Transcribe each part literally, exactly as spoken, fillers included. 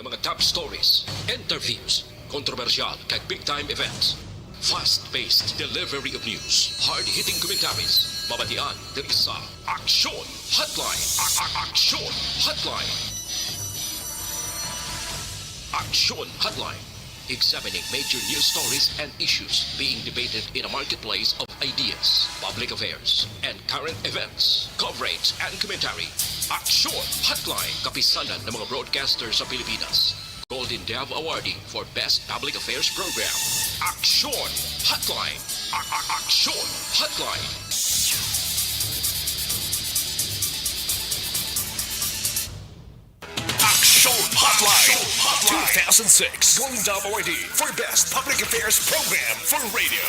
Mga top stories, interviews, kontrobersyal kag big time events. Fast-paced delivery of news, hard-hitting commentaries, mabatian diri sa Aksyon Hotline. A- a- Aksyon Hotline. Aksyon Hotline. Examining major news stories and issues being debated in a marketplace of ideas, public affairs, and current events. Coverage and commentary. Aksyon Hotline. Kapisanan ng mga broadcaster sa Pilipinas. Golden Dove Awardee for Best Public Affairs Program. Aksyon Hotline. A- a- Aksyon Hotline. Aksyon Hotline. Two thousand six Golden Dove Awardee for Best Public Affairs Program for Radio.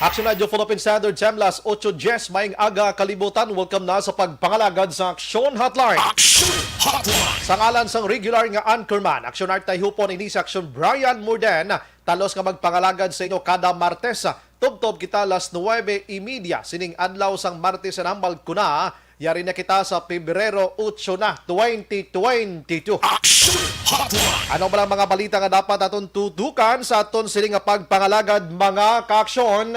Action Radio Philippine Standard Time, las ocho diez, maayong aga kalibutan. Welcome na sa pagpangalagad sa Aksyon Hotline. Aksyon Hotline. Sa ngalan sang regular nga anchorman, Action Art Tayhupon, ini si Action Brian Murden. Talos nga magpangalagad sa inyo kada Martes. Tubtob kita las nuwebe y media sining adlaw sang Martes, ang hambal ko na, yari na kita sa Pebrero otso na, twenty twenty-two. Action Hotline. Ano ba ang mga balita nga dapat aton tutukan sa aton sini nga pagpangalagad, mga kaaksyon?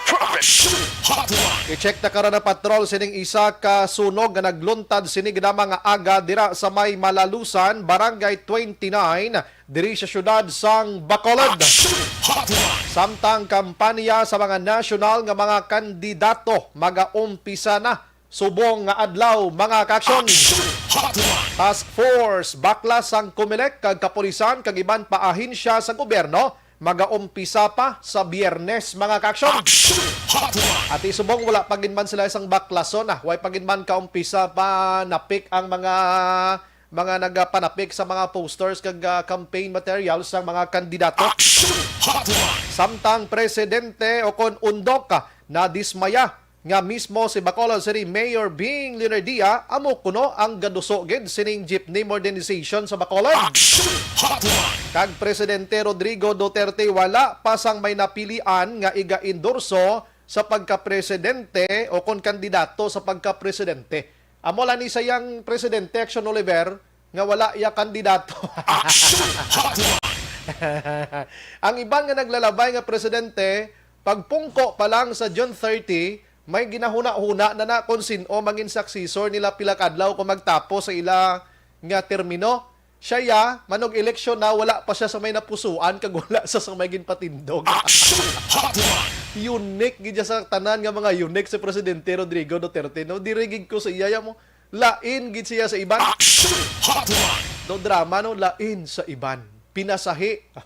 Action Hotline. I-check na karon ang patrol sining isa ka sunog nga nagluntad sini gidama nga aga dira sa may Malalusan, Barangay twenty-nine, diri sa siyudad sang Bacolod. Action Hotline. Samtang kampanya sa mga nasyonal nga mga kandidato magaumpisa na subong nga adlaw, mga kaaksyon. Action Hotline. Task Force, baklas sang Comelec kag kapulisan kag iban pa ahensya sa gobyerno magaumpisa pa sa Biyernes, mga kaaksyon. Action Hotline. Ati subong wala pa gid man sila sang baklason, ah. Way pa gid man kaumpisa pa napik ang mga mga nagapanapik sa mga posters kag, ah, campaign materials sang mga kandidato. Action Hotline. Samtang presidente o kon undok, ah, nadismaya nga mismo si Bacolod City Mayor Bing Leonardia amo kuno ang gaduso gid sining jeepney modernization sa Bacolod. Action Hotline. Kag Presidente Rodrigo Duterte wala pa sang may napilian nga iga-endorso sa pagkapresidente o kon kandidato sa pagkapresidente. Amo lang ni sayang Presidente Action Oliver nga wala iya kandidato. Action Hotline. Ang iban nga naglalabay nga presidente, pagpungko pa lang sa June thirty, may ginahuna-huna na na kung sin-o mangin successor nila pila ka adlaw kung magtapos sa ila nga termino. Siya ya, manog eleksyon na, wala pa siya sa may napusuan kag wala sa, sa may ginpatindog. Action Hotline. Unique gid siya sa tanan nga mga unique si Presidente Rodrigo Duterte, no? Diri gid ko sa iya, ya mo. Lain gid siya sa iban. Action Hotline. No drama, no? Lain sa iban. Pinasahi.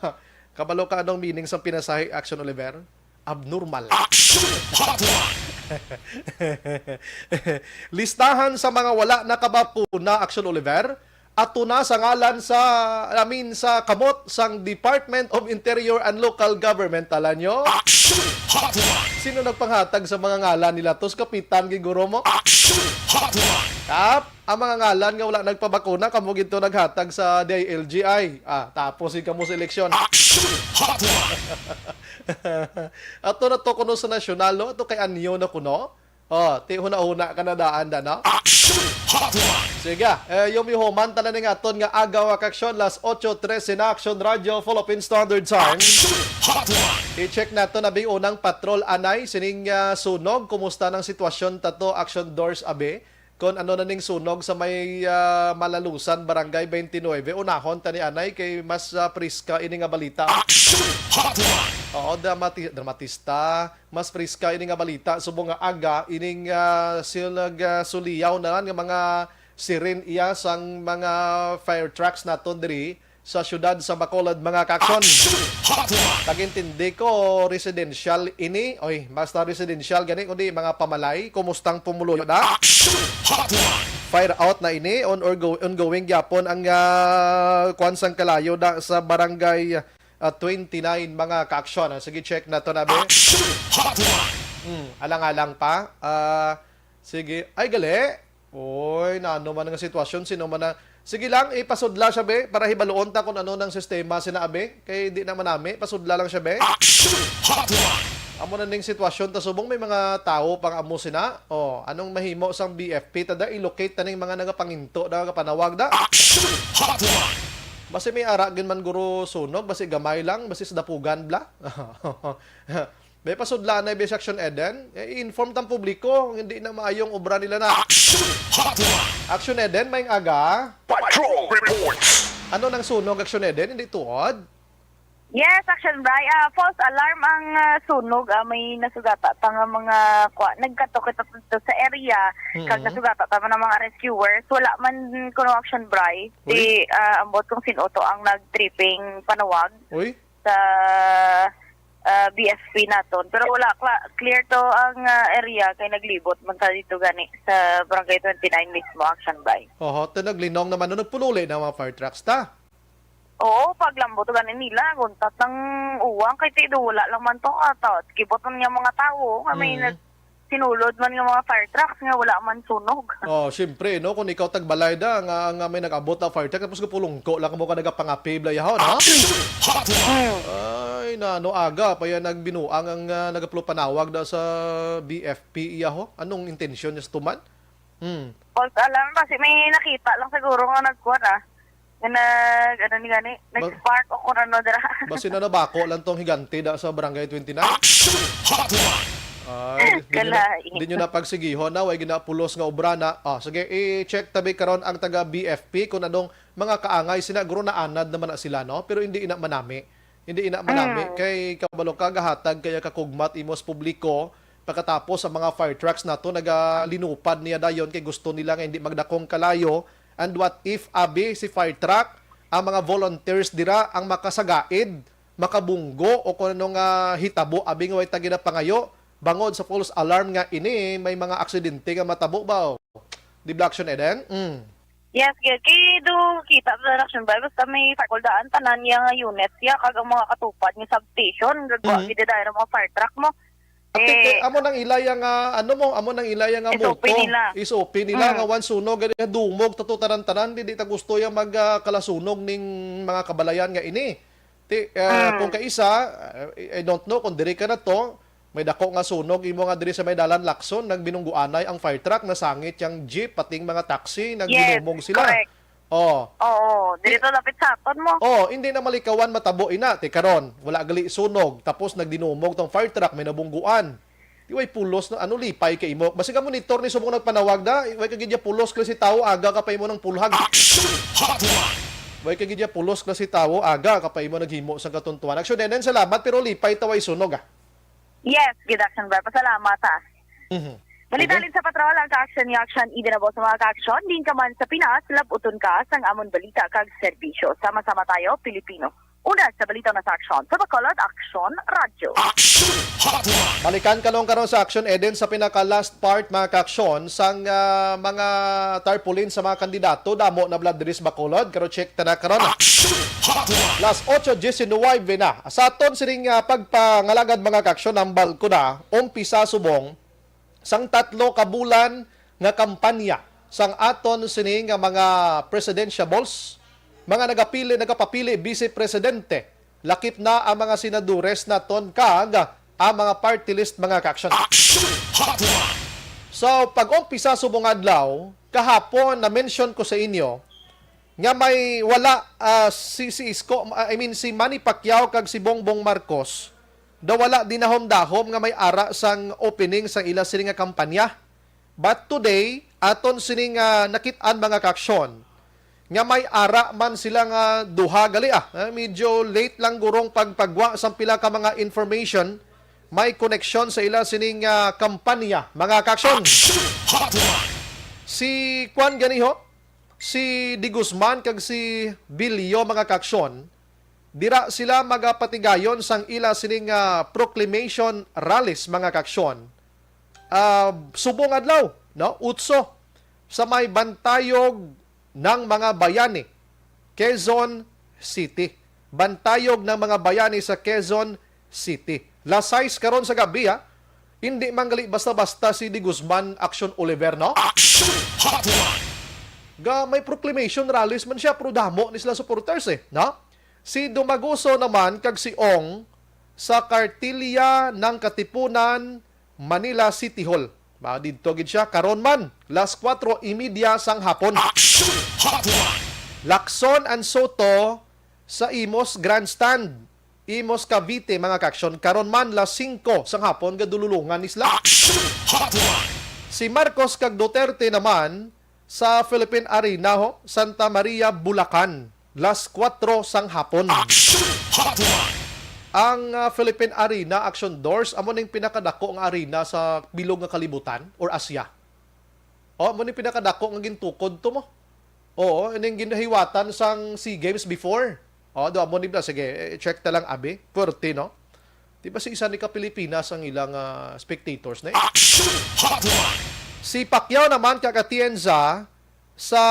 Kabalo ka anong meaning sa pinasahi, Action Oliver? Abnormal. Action Hotline. Listahan sa mga wala nakabakuna, Action Oliver. Ato na sa ngalan sa, I mean, sa kamot sang Department of Interior and Local Government, tala nyo? Action Hotline. Sino nagpanghatag sa mga ngalan nila? Tos kapitan, giguro mo? Action Hotline. Kap, ang mga ngalan nga wala nagpabakuna, kamo gid to naghatag sa D I L G I. Ah, tapos gid kamo sa eleksyon. Action Hotline. Ato na to kuno sa nasyonal, no? Ato kay anyo na kuno. Oh, ti huna-huna ka na daan da, no? Action Hotline. Sige, eh, yung mihuman tanan ning aton nga agaw, mga kaaksyon, las ocho trese na, Action Radio, Philippine Standard Time. Action Hotline. I-check nato na bing unang patrol anay sining, ah, sunog. Kumusta nang sitwasyon tato, Action Dors Abe? Kon ano na ning sunog sa may, ah, Malalusan, Barangay twenty-nine, unahon ta ni anay kay mas, ah, priska ini nga balita. Action Hotline. Oo, dramati-, dramatista. Mas priska ini nga balita subong nga aga ining, ah, silag, ah, suliyaw na lang nga mga siren iya sang mga fire trucks naton diri sa siyudad sa Bacolod, mga kaaksyon. Action Hotline. Pag-intindi ko, residential ini. Oy, basta residential gani, kundi mga pamalay. Kumustang pumuluyo na? Action Hotline. Fire out na ini. On or go, ongoing gyapon ang, ah, kwan sang kalayo da sa barangay, ah, twenty-nine, mga kaaksyon. Ah, sige, check na to na, be. Action Hotline. Hmm, alang-alang pa. Ah, sige. Ay, gali. Oy, na ano man nga sitwasyon, sino man na. Sige lang, ipasudla siya, be, para hibaluon ta kung ano nang sistema sina, abe. Kay di naman nami, pasudla lang siya, be. Action Hotline. Amo na ning sitwasyon ta subong may mga tawo pang amo sina. Oh, anong mahimo sang B F P? Tada i-locate ta ning mga nagapanginto, nagapanawag da. Action Hotline. Basi may ara gid man guro sunog, basi gamay lang, basi sa dapugan bla. May pasudlanay bi sa Action Eden, eh, i-inform tang publiko, hindi na maayong obra nila na. Action Hotline! Action Eden, may aga. Patrol Reports! Ano nang sunog, Action Eden? Hindi tuod? Yes, Action Bri. Ah, false alarm ang, ah, sunog. Ah, may nasugata ta nga mga kwa, nagkatukit dito sa area. Mm-hmm. Kag nasugata ta man ang mga rescuers. Wala man kuno, Action Bri. Uy. Di, ah, ambot kung sino to ang nag-tripping panawag. Uy. Sa, ah, B F P naton. Pero wala, cla-, clear to ang, ah, area kay naglibot man ta dito gani sa Barangay twenty-nine mismo, Action Bri. Oho, to naglinong naman, no, nagpululi na mga fire trucks ta. Oo, paglambot gani nila, guntat ng uwang kay tido, wala lang man to ato. Kibot man nga mga tao, nga may Mm. nag-, sinulod man nga mga fire trucks nga wala man sunog. Oh, siyempre, no, kung ikaw tagbalay da nga, nga may nag-abot na fire truck, tapos gapulungko lang mo ka nagapangapi, blayahon, ha? Action Hotline! Ay, na, no, aga pa yan nagbinuang ang, ah, nagapulo panawag da sa B F P, iyaho. Anong intensyon niya sa tuman? Hmm. False alarm, kasi may nakita lang siguro nga nagkuha na. Nga nag, ano ni gani, Ba- nag-spark o kung ano dira. Basi na nabako lang tong higante da sa Barangay twenty-nine. Action Hotline! Ay, di, di nyo na, Kalain. Di nyo na pagsigihon na, way ginapulos nga obra na. Ah, sige, i-check tabi karon ang taga B F P kung anong mga kaangay sina, guro naanad naman na sila, no? Pero hindi ina manami. Hindi ina manami. Mm. Kay kabalo ka, gahatag kaya kakugmat imo sa publiko, pagkatapos ang mga fire trucks nato nagalinupad niya dayon kay gusto nila nga hindi magdakong kalayo. And what if, abi, si fire truck, ang mga volunteers dira ang makasagaid, makabunggo, o kung ano nga hitabo, abi, nga way ta ginapangayo, bangod sa false alarm nga ini, may mga aksidente nga matabo ba? Di ba, Action Eden? Mm. Yes, kay, kay do kita sa election ba? Basta may fakuldaan, tanan niya nga unit siya, kag ang mga katupad nga substation, gagawa Mhm. gid dahil ang mga fire truck mo. Ate, Eh, kay amo nang ilaya nga, ano mo, amo nang ilaya nga S O P motto, nila. S O P nila Mm. nga once sunog, gani nga dumog, tato tanan-tanan, di, di ta gusto yung mag, ah, kalasunog ning mga kabalayan nga ini. Ti, ah, Mm. kung kaisa, ah, I, I don't know kung diri ka na to, may dako nga sunog imo nga diri sa may dalan Lacson, nagbinungguanay ang fire truck, nasangit yang jeep, pating mga taxi, Yes, nagdinumog sila. Correct. Oh. Oo, diri Di to lapit sa aton mo. Oh, hindi na malikawan matabo ina, ti karon, wala gali sunog, tapos nagdinumog tong fire truck, may nabungguan. Di way pulos na, ano, lipay kay imo. Basi ka monitor ni subong nagpanawag da, way ka gid ya pulos klase tawo, aga ka pa imo nang pulhag. Action Hotline! Way ka gid ya pulos klase tawo, aga ka pa imo naghimo sang katuntuan. Action, Eden, salamat, pero lipay ta way sunog, ah. Yes, gid, Action Bar. Pasalamat, ha. Mhm. Balita Okay. Din sa patrol, ang ka-action ni Action, Eden, abo sa mga ka-action, din ka man sa Pinas, labuton ka sang amon balita kag serbisyo. Sama-sama tayo, Pilipino. Una sa balita na sa Action, sa Bacolod, Action Radyo. Action Hotline! Balikan ka lang karon sa Action, Eden, sa pinaka-last part, mga ka-action, sang, ah, mga tarpaulin sa mga kandidato, damo na bala diri sa Bacolod, karon check ta na karon. Action Hotline! Las ocho diecinueve na. Sa aton sining, ah, pagpangalagad, mga ka-action, ang balko na, umpisa subong, sang tatlo ka bulan nga kampanya sang aton sini nga mga presidentiables, mga nagapili, nagapapili vice presidente, lakip na ang mga senadores naton kag ang mga party list, mga ka-action. Action Hotline! So, pag-umpisa subong adlaw, kahapon na-mention ko sa inyo nga may wala, ah, si, si Isko, I mean, si Manny Pacquiao kag si Bongbong Marcos, daw wala dinahom-dahom nga may ara sang opening sang ila sini nga kampanya. But today, aton sini nga nakit-an, mga ka-action, nga may ara man sila nga duha gali, ah. Eh, medyo late lang gurong pagpagwa sang pila ka mga information may koneksyon sa ila sini nga kampanya, mga ka-action. Action Hotline! Si Kwan ganiho, si De Guzman kag si Bilio, mga ka-action, dira sila magapatigayon sang ila sini nga proclamation rallies, mga ka-action. Ah, subong adlaw, no? Utso, sa may Bantayog ng mga Bayani, Quezon City. Bantayog ng mga Bayani sa Quezon City. Las sais karon sa gabi, ha? Hindi man gali basta-basta si De Guzman, Action, Oliver, no? Action Hotline! Ga, may proclamation rallies man siya, pero damo ni sila supporters, eh, no? Si Dumaguso naman kag si Ong sa Cartilla ng Katipunan, Manila City Hall. Ba, didto gid siya karon man, las kuwatro y media sang hapon. Action Hotline! Lacson and Soto sa Imus Grandstand, Imus Cavite, mga ka-aksyon. Karon man, las singko sang hapon, gadululungan ni sila. Action Hotline! Si Marcos kag Duterte naman sa Philippine Arena, ho, Santa Maria, Bulacan, las kuwatro sang hapon. Action Hotline! Ang, ah, Philippine Arena, Action Doors, amo ning pinakadako nga arena sa bilog nga kalibutan or Asia. O, amo ning pinakadako nga gintukod to mo. Oo, ining ginhiwatan sang SEA Games before. O, do amo ni bla, sige, eh, check ta lang, abi. Pwerte, no? Di ba si isa ni ka Pilipinas ang ilang, ah, spectators na, eh? Action Hotline! Si Pacquiao naman kag Atienza sa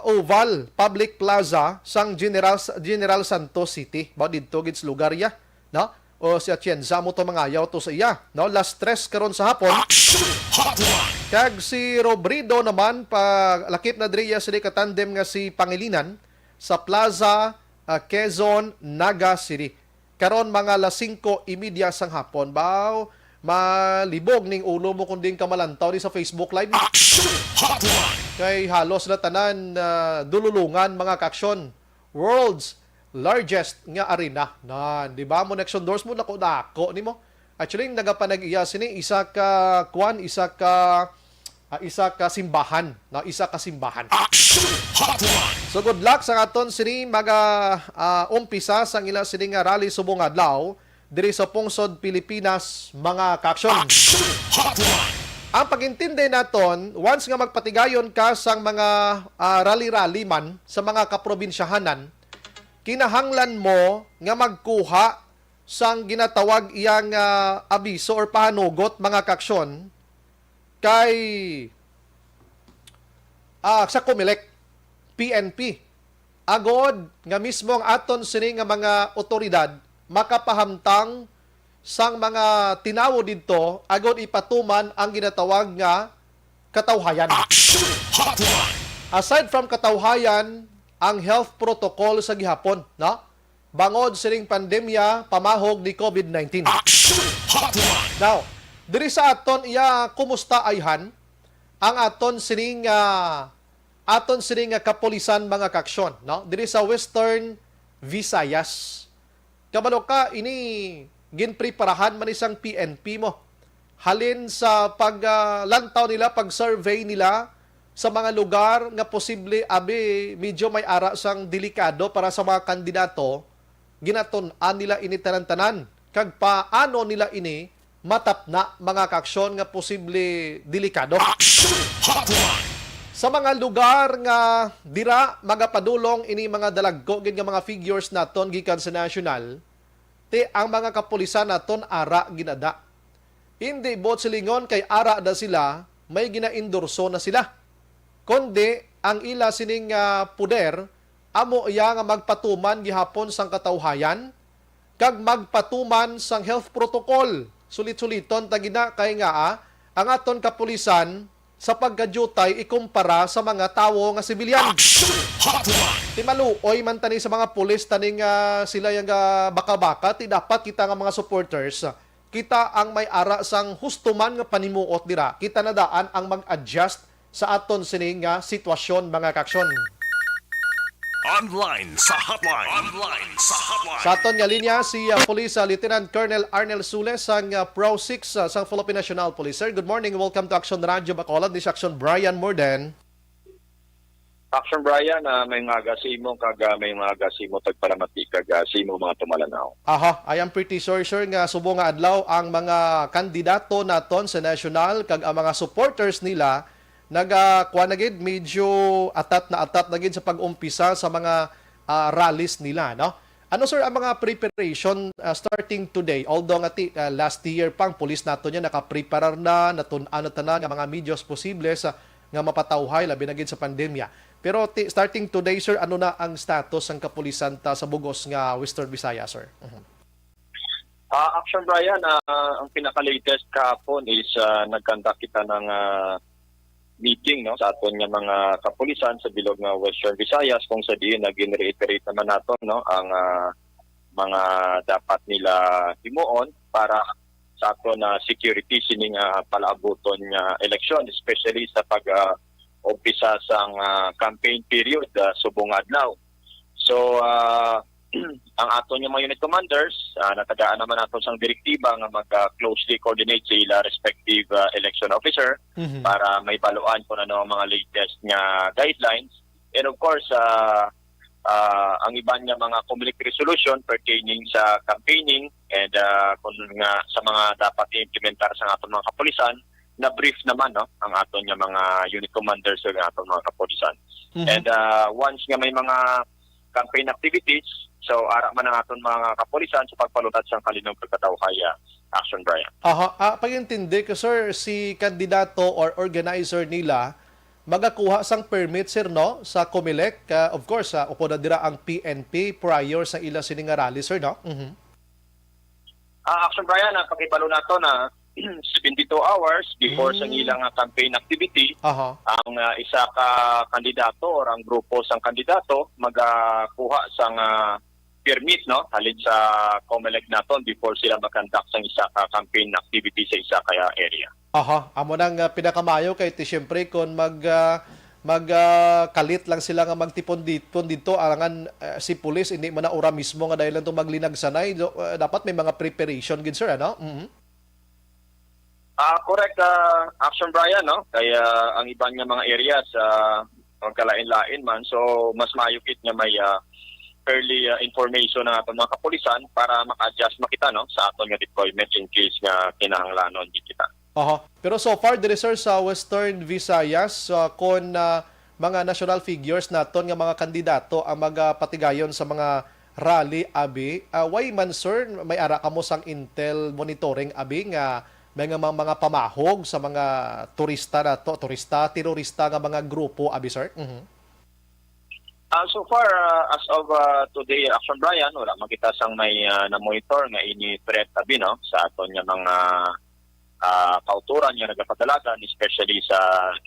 Oval Public Plaza sang General, General Santos City. Ba didto gid sa lugar ya, no? O si Atienza mo to, mangayaw to sa iya, no? Las tres karon sa hapon. Action Hotline! Kag si Robredo naman, palakip na diri iya sini ka tandem nga si Pangilinan sa Plaza, ah, Quezon, Naga City. Karon, mga las singko y media sang hapon. Baw, malibog ning ulo mo kung diin ka malantaw ni sa Facebook Live. Action Hotline! Kay halos na tanan, ah, dululungan, mga ka-aksyon. World's largest nga arena. Nan, di ba? Mo next doors mo, dako-dako nimo. Actually, nagapanag-iya sini, isa ka, kwan, isa ka, ah, isa ka simbahan, no? Isa ka simbahan. Action Hotline! So, good luck sa aton sini mga, ah, umpisa sang ila sini nga rally subong adlaw diri sa pungsod Pilipinas, mga ka-aksyon. Action Hotline! Ang pag-intindi naton, once nga magpatigayon ka sang mga, ah, rally-rally man sa mga kaprobinsyahanan, kinahanglan mo nga magkuha sang ginatawag iyang, ah, abiso or pahanugot, mga ka-aksyon, kay, ah, sa Comelec, P N P, agod nga mismo ang aton sini nga mga otoridad makapahamtang sang mga tinawo didto agod ipatuman ang ginatawag nga katawhayan. Action Hotline! Aside from katawhayan, ang health protocol sa gihapon, no? Bangod sining pandemya, pamahog ni COVID nineteen. Action Hotline! Now, diri sa aton iya kumusta ayhan ang aton sining, ah, aton sining nga kapulisan, mga ka-aksyon, no? Diri sa Western Visayas. Kabalo ka, ini ginpreparahan man ni sang P N P mo. Halin sa pag, ah, lantaw nila, pag-survey nila sa mga lugar nga posible, abi, medyo may ara sang delikado para sa mga kandidato, ginatun-an nila ini tanan-tanan. Kag paano nila ini matapna, mga ka-aksyon, nga posible delikado? Action Hotline! Sa mga lugar nga dira magapadulong ini mga dalagko gid nga mga figures naton gikan sa national, ti ang mga kapulisan naton ara ginada. Hindi buot silingon kay ara da sila, may ginaendorso na sila. Kundi ang ila sining, ah, poder amo iya nga magpatuman gihapon sang katawhayan kag magpatuman sang health protocol. Sulit-suliton ta gina kay nga, ah, ang aton kapulisan sa pagkadyutay ikumpara sa mga tawo nga sibilyan. Action Hotline! Ti maluoy man tani sa mga pulis tani nga sila yang, ah, baka-baka, ti dapat kita nga mga supporters, kita ang may ara sang husto man nga panimuot dira. Kita na daan ang mag-adjust sa aton sini nga sitwasyon, mga ka-aksyon. Online sa hotline. Online sa hotline. Sa aton nga linya, si, ah, Police, ah, Lieutenant Colonel Arnel Sules, ang, ah, Pro Six, ah, sang Philippine National Police. Sir, good morning. Welcome to Action Radio Bacolod. This is Action Brian Morden. Action Brian, ah, may mga aga sa imo, kag, ah, may mga aga sa imo, tagpalamati, kag, ah, sa imo mga tumalanaw. Aha, I am pretty sure, sir, nga subong nga adlaw ang mga kandidato naton sa national kag ang mga supporters nila naga, kuwan na gid, medyo atat na atat na gid sa pag-umpisa sa mga, ah, rallies nila, no? Ano, sir, ang mga preparation, ah, starting today? Although nga ti, ah, last year pa ang pulis nato niya nakapreparar na, natun-an na tanan nga mga medios posible sa, nga mapatawhay, labi na gid sa pandemya. Pero ti, starting today, sir, ano na ang status sang kapulisan ta sa bugos nga Western Visayas, sir? Mhm. Ah, Action Brian, ah, ang pinaka-latest kahapon is, ah, nag-conduct kita ng, ah, meeting, no, sa aton nga mga kapulisan sa bilog nga Western Visayas, kung sa diin naging reiterate naman nato, no, ang, ah, mga dapat nila himuon para sa aton na security sining, ah, palaabuton nga eleksyon, especially sa pag, ah, umpisa sang, ah, campaign period, ah, subong adlaw. So, ah, ang aton nga mga unit commanders, ah, natagaan naman nato sang direktiba nga mag, ah, closely coordinate sa ila respective, ah, election officer Mhm. para may baluan kung ano ang mga latest nga guidelines. And of course, ah, ah, ang iban nga mga Comelec resolution pertaining sa campaigning and, ah, kung nga sa mga dapat i-implementar sa aton mga kapulisan, na-brief naman, no, ang aton nga mga unit commanders ug ang aton mga kapulisan. Mhm. And, ah, once nga may mga campaign activities, so ara man ang aton mga kapulisan sa pagpalutas sang kalinog kag katawhay, ah, Action Brian. Aha, ah, pag-intindi ko, sir, si kandidato or organizer nila magakuha sang permit, sir, no, sa Comelec. Ah, of course, ah, upod na dira ang P N P prior sa ila sini nga rally, sir, no? Mhm. Ah, Action Brian, ang pakibalo nato na seventy-two hours before sa Mm. ilang, ah, campaign activity, Aha. ang, ah, isa ka kandidato or ang grupo sang kandidato magakuha sang, ah, permit, no, halin sa Comelec naton before sila mag-conduct sang isa ka campaign activity sa isa ka area. Aha, amo nang, ah, pinakamayo kay ti siyempre kon mag, ah, mag, ah, kalit lang sila nga magtipon dito, dito alangan, ah, si pulis hindi man na ora mismo nga dahil lang to maglinagsanay. Do-, ah, dapat may mga preparation gid, sir, ano? Mhm. Ah, correct, ah, Action Brian, no? Kaya ang iban nga mga areas, ah, magkalain-lain man. So, mas maayo gid nga may, ah, early, ah, information ang aton mga kapulisan para maka-adjust makita, no, sa aton nga deployment in case nga kinahanglanon gid kita. Aha. Pero so far, diri, sir, sa Western Visayas, ah, kon, ah, mga national figures naton nga mga kandidato ang magapatigayon sa mga rally, abi, ah, why man, sir, may ara kamo sang intel monitoring, abi, nga may nga mga, mga pamahog sa mga turista nato, turista, terorista nga mga grupo, abi, sir? Mhm. Ah, so far, ah, as of, ah, today, Action Brian, wala man kita sang may, ah, na-monitor nga ini threat, abi, no, sa aton nga mga, ah, kautoran nga nagapadalagan, especially sa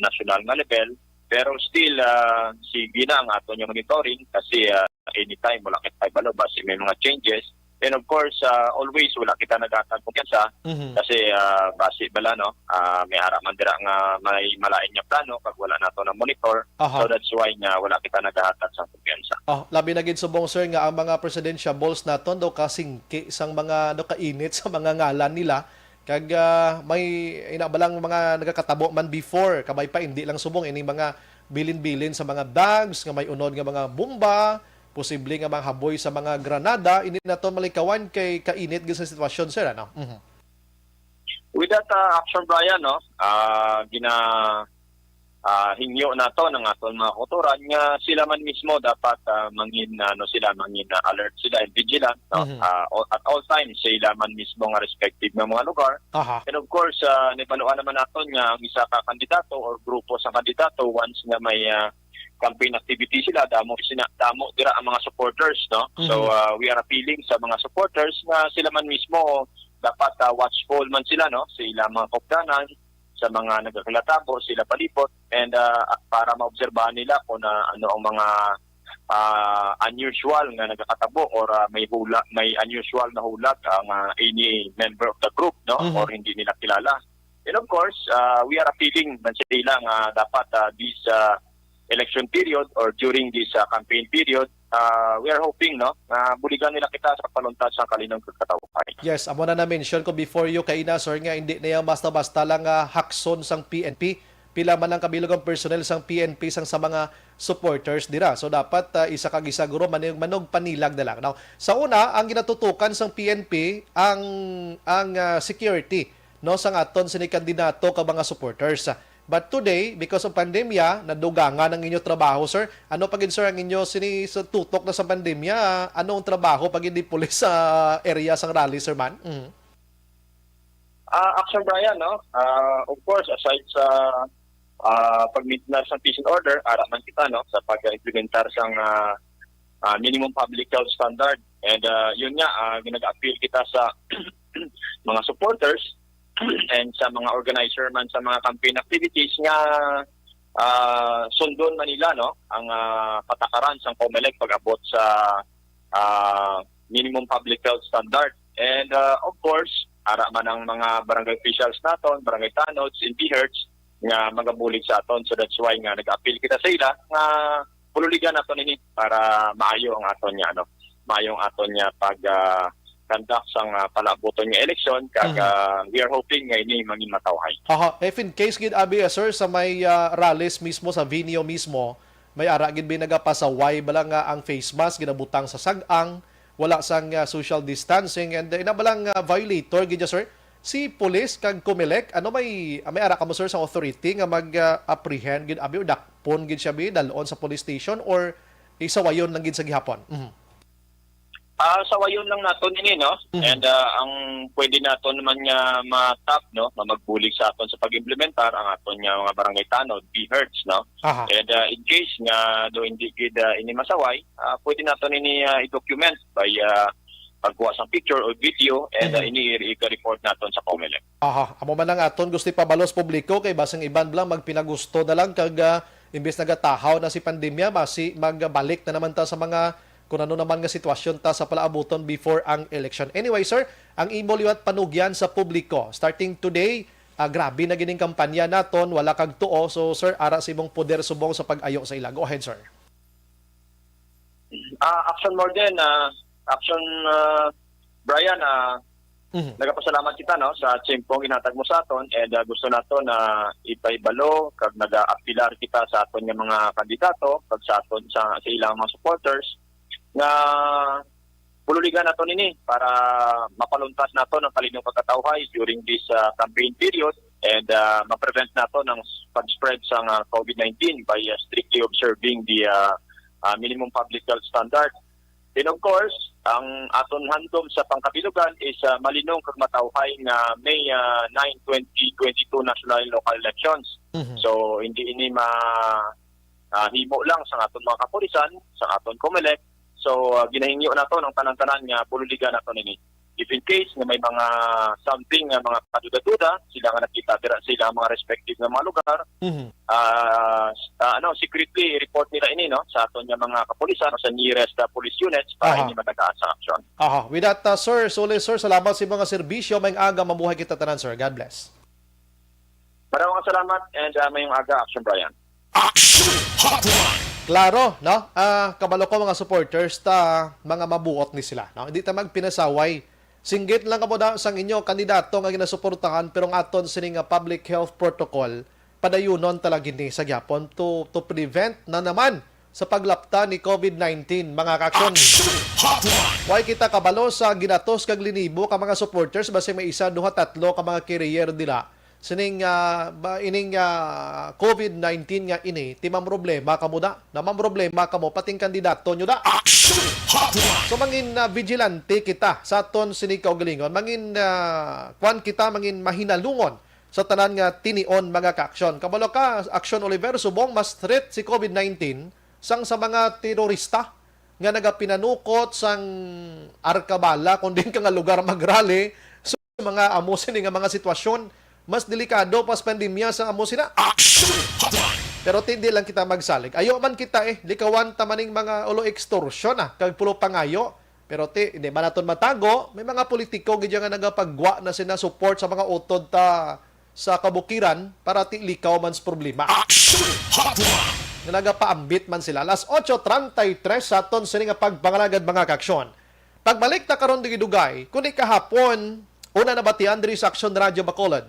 national nga level. Pero still, ah, sige na ang aton nga monitoring kasi, ah, anytime wala kita kabalo basi may mga changes. And of course, ah, always wala kita nagahatag kumpiyansa Mhm. kasi, ah, basi bala, no, ah, may ara man dira nga may malain nga plano kag wala nato na-monitor. Aha. So that's why nga wala kita nagahatag sa kumpiyansa. Oh, labi na gid subong, sir, nga ang mga presidentiables naton daw kasingki sang mga, ano, kainit sa mga ngalan nila. Kag, ah, may ina ba lang mga nagakatabo man before, kabay pa, hindi lang subong ining mga bilin-bilin sa mga bags nga may unod nga mga bomba, posible nga mga haboy sa mga granada, hindi nato malikawan kay kainit gid sa sitwasyon, sir, ano? Mhm. With that, ah, Action Brian, no, ah, gina, ah, hingyo nato ng aton mga kautoran nga sila man mismo dapat, ah, mangin, ano, sila mangin, ah, alert sila and vigilant, no? Mhm. Ah, o-, at all times sila man mismo nga respective nga mga lugar. Aha. And of course, ah, nibaluan naman naton nga ang isa ka kandidato or grupo sa kandidato, once nga may, ah, campaign activity sila, damo sina, damo dira ang mga supporters, no? So, Mhm. ah, we are appealing sa mga supporters nga sila man mismo dapat, ah, watchful man sila, no, sa ilang mga kaupdanan, sa mga nagakakatabo sa ilang palibot, and, ah, para maobserbahan nila kung, ah, ano ang mga, ah, unusual nga nagakatabo or, ah, may hula, may unusual na hulag ang, ah, any member of the group, no, Mhm. or hindi nila kilala. And of course, ah, we are appealing man sa ila nga dapat, ah, this, ah, election period or during this, ah, campaign period, ah, we are hoping, no, nga buligan nila kita sa pagpaluntas sang kalinog kag katawhay. Yes, amo na na-mention ko before you kaina, sir, nga hindi na yan basta-basta lang, ah, hakson sang P N P. Pila man ang kabilog ang personnel sang P N P sang sa mga supporters dira. So dapat, ah, isa ka gisaguro, manog, manog panilag na lang. Now, sa una, ang ginatutukan sang P N P ang, ang, ah, security, no, sang aton sini kandidato ka mga supporters. But today, because of pandemya, nadugangan ang inyo trabaho, sir. Ano pa gid, sir, ang inyo sini sa tutok na sa pandemya? Ano ang trabaho pa gid ni pulis sa area sang rally, sir, man? Mhm. Ah, Action Brian, no? Ah, of course, aside sa, ah, pagmintinar sa peace and order, ara man kita, no, sa pag-implementar sang, ah, ah, minimum public health standard. And, ah, yun nga, ah, nag-appeal kita sa mga supporters and sa mga organizer man sa mga campaign activities nga, ah, sundon man nila, no, ang, ah, patakaran sang Comelec pag-abot sa, ah, minimum public health standard. And, ah, of course, ara man ang mga barangay officials naton, barangay tanods, N P H, nga magabulig sa aton. So that's why nga nag-appeal kita sa ila nga pululigan naton ini para maayo ang aton nga, ano, maayong aton nga pag, ah, conduct sang, ah, palaabuton nga eleksyon, kag, Mhm. ah, we are hoping nga ini mangin matawhay. Aha, if in case gid, abi, ah, sir, sa may, ah, rallies mismo, sa venue mismo, may ara gid bi nagapasaway bala nga ang face mask ginabutang sa sag-ang, wala sang, ah, social distancing, and, uh, ina bala nga violator gid siya, sir? Si police kag Comelec, ano, may, may ara kamo, sir, sa authority nga mag, ah, apprehend gid, abi, o dakpon gid siya, bi, dalon sa police station, or isawayon lang gid sa gihapon? Mhm. Ah, sawayon lang naton ini, no? Mhm. And, ah, ang pwede naton naman nga matap, no, nga magbulig sa aton sa pag-implementar ang aton nga mga barangay tanod, BHERTs, no? Aha. And, ah, in case nga do hindi gid, ah, ini masaway, ah, pwede naton ini, ah, i-document by, ah, pagkuha sang picture o video, and, ah, Mhm. ini i-, i-report naton sa Comelec. Aha, amo man ang aton gusto ipabalos publiko, kay basing iban lang magpinagusto na lang kag, ah, imbes nagatahaw na si pandemya, basi magbalik na naman ta sa mga kung ano naman nga sitwasyon ta sa palaabuton before ang election. Anyway, sir, ang imo liwat panugyan sa publiko, starting today, ah, grabe na gining kampanya naton, wala kag tuo. So, sir, ara sa imong poder subong sa pag-ayo sa ila. Go ahead, sir. Ah, Action Morden, ah, Action, ah, Brian, ah, Mhm. nagapasalamat kita, no, sa tiempong ginhatag mo sa aton, and, ah, gusto nato na ipahibalo kag nagaapilar kita sa aton nga mga kandidato kag sa aton sa, sa ilang mga supporters nga bululigan nato nini para mapaluntas nato ang kalinong pagkatawhay during this, ah, campaign period, and, ah, ma-prevent nato ang pag-spread sa, ah, COVID nineteen by, ah, strictly observing the, ah, ah, minimum public health standard. Then, of course, ang aton handom sa pangkabilugan is, ah, malinong kag matawhay nga May, ah, nine, twenty twenty-two national and local elections. Mhm. So, hindi ini ma-, ah, himo lang sa aton mga kapulisan, sa aton Comelec. So, ah, ginahingyo nato ang tanan-tanan nga bululigan nato nini. If in case nga may mga something nga mga kaduda-duda, sila nga nakita dira sa ilang mga respective nga mga lugar, Mhm. ah, s-, ah, ano, secretly report nila ini, no, sa aton nga mga kapulisan o sa nearest, ah, police units para Aha. ini matagaan sa aksyon. Aha. With that, uh, sir, Solis, sir, salamat sa mga serbisyo. Maayong aga, mabuhay kita tanan, sir. God bless. Maraming salamat and, ah, maayong aga, Action Brian. Action Hotline. Klaro, no? Ah, kabalo ko, mga supporters ta, mga mabuot ni sila, no? Hindi ta magpinasaway. Singgit lang kamo da sang inyo kandidato nga ginasuportahan, pero ang aton sini nga public health protocol, padayunon talaga ni sa gyapon to, to prevent na naman sa paglapta ni COVID nineteen, mga ka-action. Action Hotline. Way kita kabalo sa ginatos kag linibo ka mga supporters, basi may isa, duha, tatlo ka mga carrier dila sining, ah, ba, ining, ah, COVID nineteen nga ini, ti mamroblema kamo da. Na mamroblema kamo, pating kandidato nyo da. Action Hotline. So, mangin, ah, vigilante kita sa aton sini kaugalingon. Mangin, ah, kwan kita, mangin mahinalungon sa tanan nga tinion, mga ka-aksyon. Kabalo ka, Action Oliver, subong mas threat si COVID nineteen sang sa mga terorista nga nagapinanukot sang Arkabala, kung diin ka nga lugar magrally. So, mga amo sini nga mga sitwasyon, mas delikado pa sa pandemya sa amo sina. Action Hotline. Pero ti, hindi lang kita magsalig. Ayo man kita, eh, likawan ta maning mga ulo extortion, ah, kag pulo pangayo. Pero ti, hindi man naton matago, may mga politiko gid nga nagapagwa na sina support sa mga utod ta sa kabukiran para ti likaw man sa problema. Action Hotline. Nga nagapaambit man sila. Alas otso treinta y tres sa aton sini nga pagpangalagad, mga ka-aksyon. Pagbalik ta karon dugay-dugay, kundi kahapon, una nabatian diri sa Action Radio Bacolod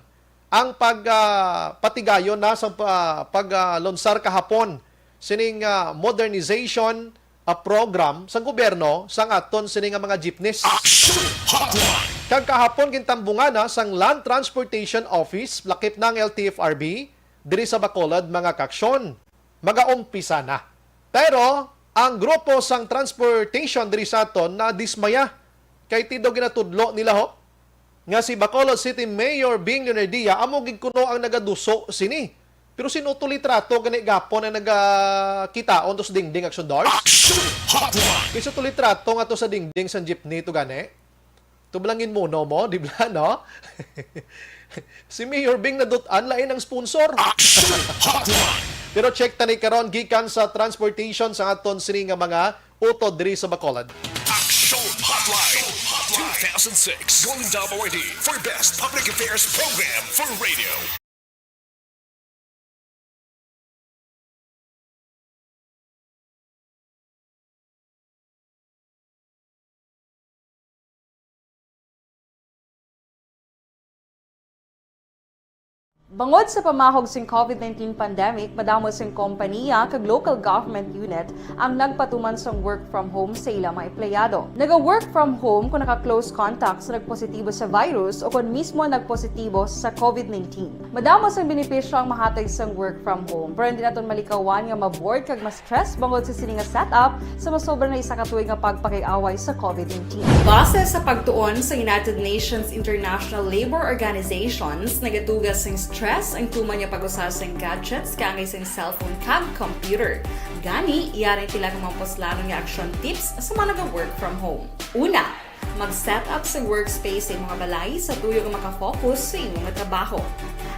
ang pag, ah, patigayon na sa pa-, pag, ah, lunsar kahapon sining, ah, modernization, ah, program sang gobyerno sang aton sini nga mga jeepneys. Action Hotline. Kag kahapon gintambungan na sang Land Transportation Office, lakip na ang L T F R B, diri sa Bacolod, mga ka-aksyon. Magaumpisa na. Pero ang grupo sang transportation diri sa aton nadismaya kay ti daw ginatudlo nila, ho, nga si Bacolod City Mayor Bing Leonardia amo gid kuno ang nagaduso sini. Pero sin-o to litrato gani gapon ang nagakitaon to sa dingding, Action Dars? Action Hotline. Kay sin-o to litrato nga to sa dingding sang jeepney to gani? Tublangin mo, no, mo, di ba, no? Si Mayor Bing nadut-an, lain ang sponsor. Action Hotline. Pero check ta ni karon gikan sa transportation sa aton sini nga mga utod diri sa Bacolod. Action Hotline two thousand six Golden Dove Awardee for Best Public Affairs Program for Radio. Bangod sa pamahog sing COVID nineteen pandemic, madamo sing kompaniya kag local government unit ang nagpatuman sang work from home sa ila mga empleyado. Naga-work from home kung naka-close contact sa nagpositibo sa virus o kon mismo nagpositibo sa COVID nineteen. Madamo sang benepisyo ang mahatag sang work from home, pero hindi naton malikawan nga ma-bored kag ma-stress bangod sa sini nga setup sa masobra na isa ka tuig nga pagpakig-away sa COVID nineteen. Base sa pagtuon sa United Nations International Labour Organizations, nagatuga sing stress ang tuman nga pag-usa sing gadgets kaangay sing cellphone kag computer. Gani, yari ang pila ka mga puslanon nga action tips sa mga naga-work from home. Una, mag-set up sa workspace sa imong balay sa tuyo nga makafocus sa imong trabaho.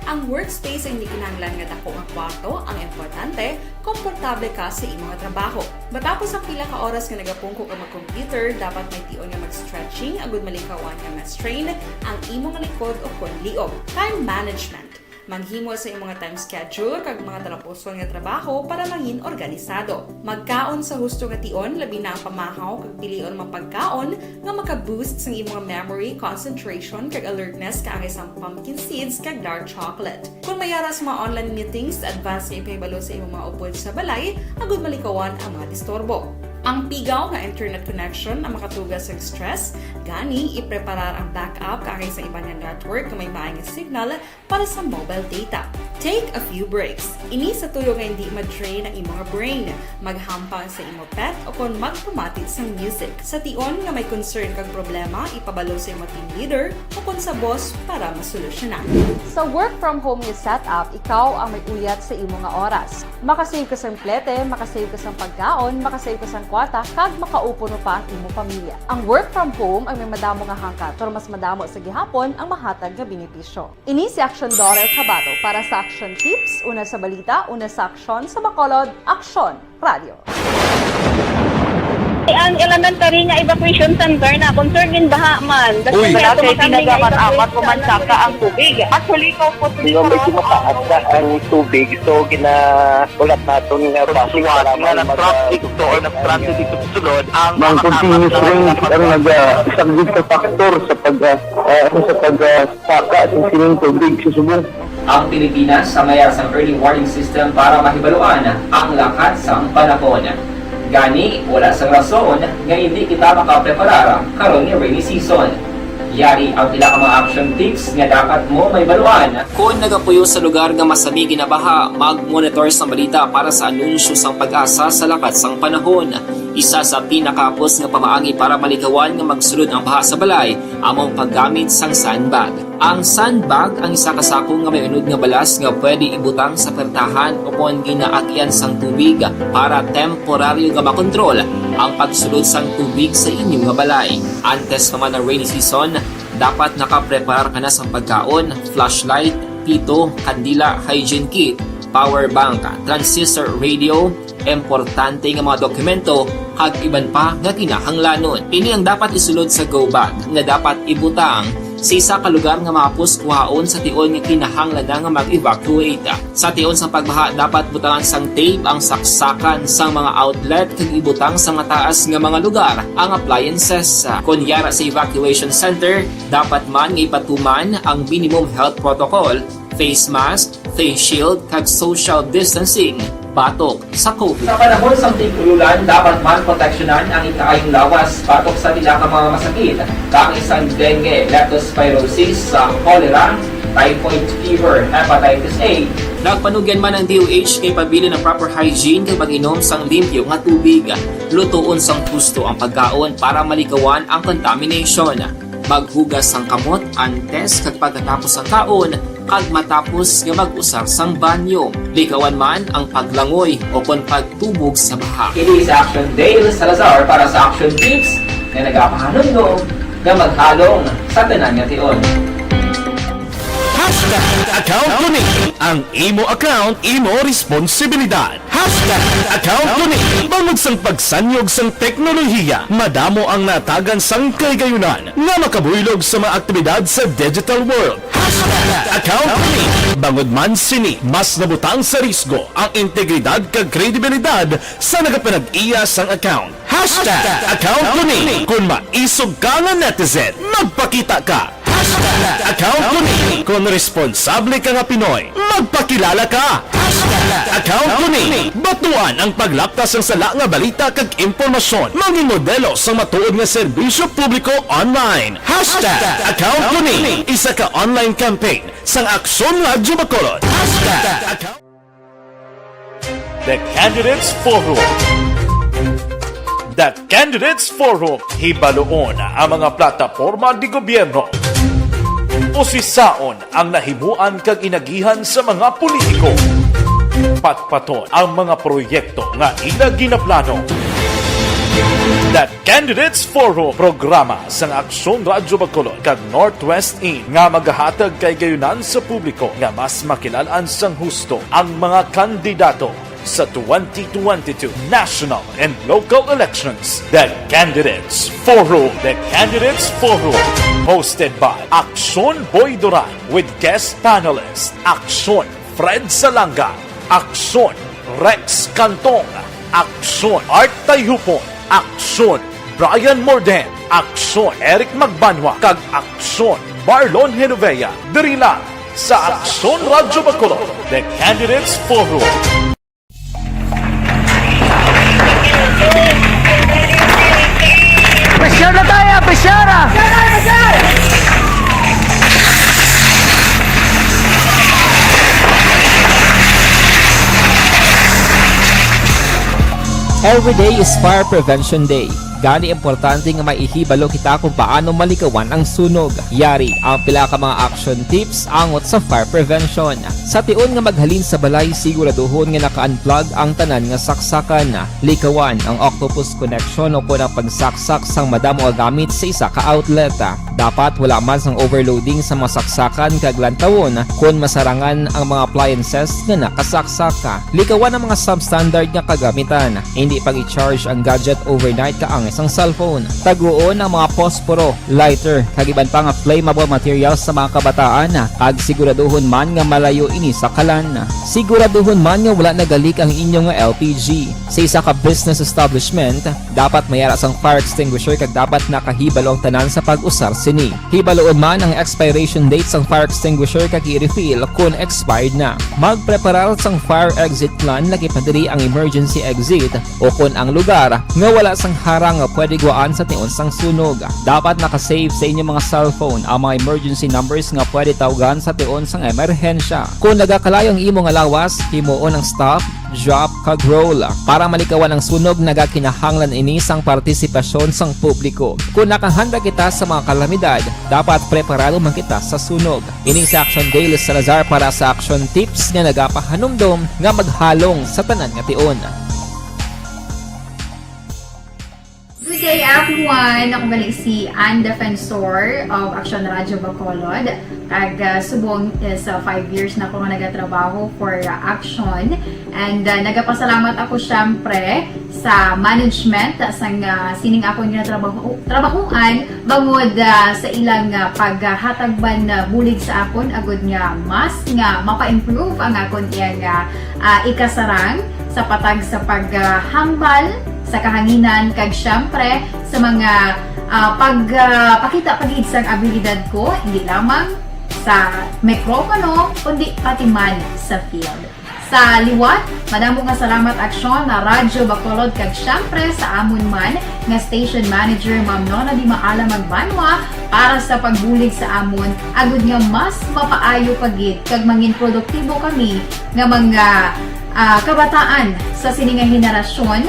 Ang workspace ay hindi kinahanglan nga dako nga kwarto. Ang importante, komportable ka sa imong trabaho. Matapos ang pila ka oras nga nagapungko ka mag-computer, dapat may tion nga mag-stretching agud malikawan nga ma-strain ang imong likod o kon liog. Time management. Maghimo sa imong time schedule kag mga talapuson nga trabaho para mangin organisado. Magkaon sa husto nga tion, labi na ang pamahaw kag pilion mga pagkaon nga maka-boost sang imong memory, concentration, kag alertness kaangay sang pumpkin seeds kag dark chocolate. Kon may ara sa mga online meetings, advance nga ipahibalo sa imong mga upod sa balay agud malikawan ang mga disturbo. Ang pigaw nga internet connection ang makatuga sa stress, gani ipreparar ang backup kaangay sa iban nga network nga may maayong signal para sa mobile data. Take a few breaks. Ini sa tuyo nga hindi ma-drain ang imong brain. Maghampang sa imo pet o kon magpamati sang music. Sa tion nga may concern kag problema, ipabalo sa imo team leader o kon sa boss para masolusyonan. Sa work from home nga setup, ikaw ang may uyat sa imo nga oras. Makasave ka sang plete, makasave ka sang pagkaon, makasave ka sang kwarta, kag makaupo pa ang imo pamilya. Ang work from home ang may madamo nga hangkat, pero mas madamo sa gihapon ang mahatag nga benepisyo. Ini si Action Daughter Kabato para sa Action Tips, una sa balita, una sa aksyon, sa Bacolod, Aksyon Radio. Ang elementary nga evacuation center na concern in baha man. Uy. Wala kay ginagamit-amat o mansaka ang tubig. Actually, ikaw po, medyo mataas na ang tubig, so ginahulat naton nga base para nga mag-, nag-traffic to or nag-transit dito sa sulod ang mga continuous rain ang nag-, ah, isang big factor sa pag, ah, ah, sa pag, ah, saka sa sining tubig sa subong. Ang Pilipinas ang may ara sang early warning system para mahibaluan ang lakat sang panahon. Gani, wala sang rason nga indi kita makapreparar karon nga rainy season. Yari ang pila ka mga action tips nga dapat mo mahibaluan. Kon nagapuyo sa lugar nga masami ginabaha, mag-monitor sang balita para sa anunsyo sang PAGASA sa lakat sang panahon. Isa sa pinakahapos nga pamaagi para malikawan nga magsulod ang baha sa balay amo ang paggamit sang sandbag. Ang sandbag ang isa ka sako nga may unod nga balas nga pwede ibutang sa pertahan o kon ginaagyan sang tubig para temporaryo nga makontrol ang pagsulod sang tubig sa inyo nga balay. Antes pa man ang rainy season, dapat nakapreparar ka na sang pagkaon, flashlight, pito, kandila, hygiene kit, power bank, transistor radio, importante nga mga dokumento, kag iban pa nga kinahanglanon. Ini ang dapat isulod sa go bag nga dapat ibutang sa isa ka lugar nga mahapos kuhaon sa tion nga kinahanglan na nga mag-evacuate. Sa tion sang pagbaha, dapat butangan sang tape ang saksakan sang mga outlet kag ibutang sa mataas nga mga lugar ang appliances. Kon yara sa evacuation center, dapat man nga ipatuman ang minimum health protocol, face mask, face shield, kag social distancing batok sa COVID. Sa panahon sang tig-ululan, dapat man proteksyonan ang ikaayong lawas batok sa pila ka mga masakit, kaangay sang dengue, leptospirosis, sa cholera, typhoid fever, hepatitis A. Nagpanugyan man ang D O H kay pabilin ang proper hygiene kag pag-inom sang limpyo nga tubig. Lutoon sang husto ang pagkaon para malikawan ang contamination. Maghugas sang kamot antes kag pagkatapos sang kaon kag matapos nga mag-usar sang banyo. Likawan man ang paglangoy o kon pagtubog sa baha. Kini si Action Dale Salazar para sa Action Tips nga nagapahanumdom nga maghalong sa tanan nga tion. Hashtag account ko ni. Ang imo account, imo responsibilidad. Hashtag account ko ni. Bangod sang pagsanyog sang teknolohiya, madamo ang natagan sang kahigayunan nga makabuylog sa mga aktibidad sa digital world. Hashtag account ko ni. Bangod man sini, mas nabutang sa risgo ang integridad kag kredibilidad sa nagapanag-iya sang account. Hashtag account ko ni. Kon maisog ka nga netizen, magpakita ka. Account ko ni. Kon responsable ka nga Pinoy, magpakilala ka. Hashtag account ko ni. Batuan ang paglapta sang sala nga balita kag impormasyon. Mangin modelo sang matuod nga serbisyo publiko online. Hashtag account ko ni. Isa ka online campaign sang Aksyon Radyo Bacolod. Hashtag account The Candidates Forum. The Candidates Forum. Hibaloon ang mga plataporma di gobyerno. Usisaon ang nahimuan kag inagihan sa mga politiko. Patpaton ang mga proyekto nga ila ginaplano. The Candidates Forum, programa sang Aksyon Radyo Bacolod kag Northwest In nga magahatag kahigayonan sa publiko nga mas makilal-an sang husto ang mga kandidato sa twenty twenty-two national and local elections. The Candidates Forum. The Candidates Forum, hosted by Aksyon Boy Duran with guest panelist Aksyon Fred Salanga, Aksyon Rex Cantong, Aksyon Art Tayhupon, Aksyon Brian Morden, Aksyon Eric Magbanwa, kag Aksyon Marlon Genovea. Diri lang sa Aksyon Radyo Bacolod, The Candidates Forum. Pressure na tayo, pressure ah! Every day is Fire Prevention Day. Gani, importante nga maihibalo kita kung paano malikawan ang sunog. Yari ang pila ka mga action tips angot sa fire prevention. Sa tion nga maghalin sa balay, siguraduhon nga naka-unplug ang tanan nga saksakan. Likawan ang octopus connection o kon ang pagsaksak sang madamo nga gamit sa isa ka outlet. Dapat wala man sang overloading sa mga saksakan kag lantawon kon masarangan ang mga appliances nga nakasaksak. Likawan ang mga substandard nga kagamitan. Hindi pag-i-charge ang gadget overnight kaangay sang cellphone. Taguon ang mga posporo, lighter, kag iban pa nga flammable materials sa mga kabataan, kag siguraduhon man nga malayo ini sa kalan. Siguraduhon man nga wala nagalik ang inyo nga L P G. Sa isa ka business establishment, dapat may ara sang fire extinguisher kag dapat nakahibalo ang tanan sa pag-usar sini. Hibaloon man ang expiration date sang fire extinguisher kag i-refill kon expired na. Magpreparar sang fire exit plan, lakip na diri ang emergency exit o kon ang lugar nga wala sang harang nga pwede gwaan sa tion sang sunog. Dapat naka-save sa inyo mga cellphone ang mga emergency numbers nga pwede tawgan sa tion sang emerhensya. Kon nagakalayo ang imo nga lawas, himuon ang stop, drop, kag roll. Para malikawan ang sunog, nagakinahanglan ini sang partisipasyon sang publiko. Kon nakahanda kita sa mga kalamidad, dapat preparado man kita sa sunog. Ini si Action Dale Salazar para sa Action Tips nga nagapahanumdom nga maghalong sa tanan nga tion. Good day, everyone! Ako gali si Ann Defensor of Action Radyo Bacolod. Kag, ah, subong is, ah, five years na ako nga nagatrabaho for, ah, Action. And, ah, nagapasalamat ako, syempre, sa management, ah, sang, ah, sining akon nga trabaho, trabahoan, bangod, ah, sa ilang, ah, paghatag man, ah, bulig sa akon, agud nga mas nga mapa-improve ang akon iyang, ah, ah, ikasarang sa patag sa paghambal sa kahanginan, kag syempre sa mga, ah, pag, ah, pakita pa gid sang abilidad ko, hindi lamang sa mikropono, kundi pati man sa field. Sa liwat, madamo nga salamat, Aksyon Radyo Bacolod, kag syempre sa amon man nga station manager, Ma'am Nona Di Maala Magbanwa, para sa pagbulig sa amon, agud nga mas mapaayo pa gid kag mangin produktibo kami nga mga, ah, kabataan sa sini nga henerasyon.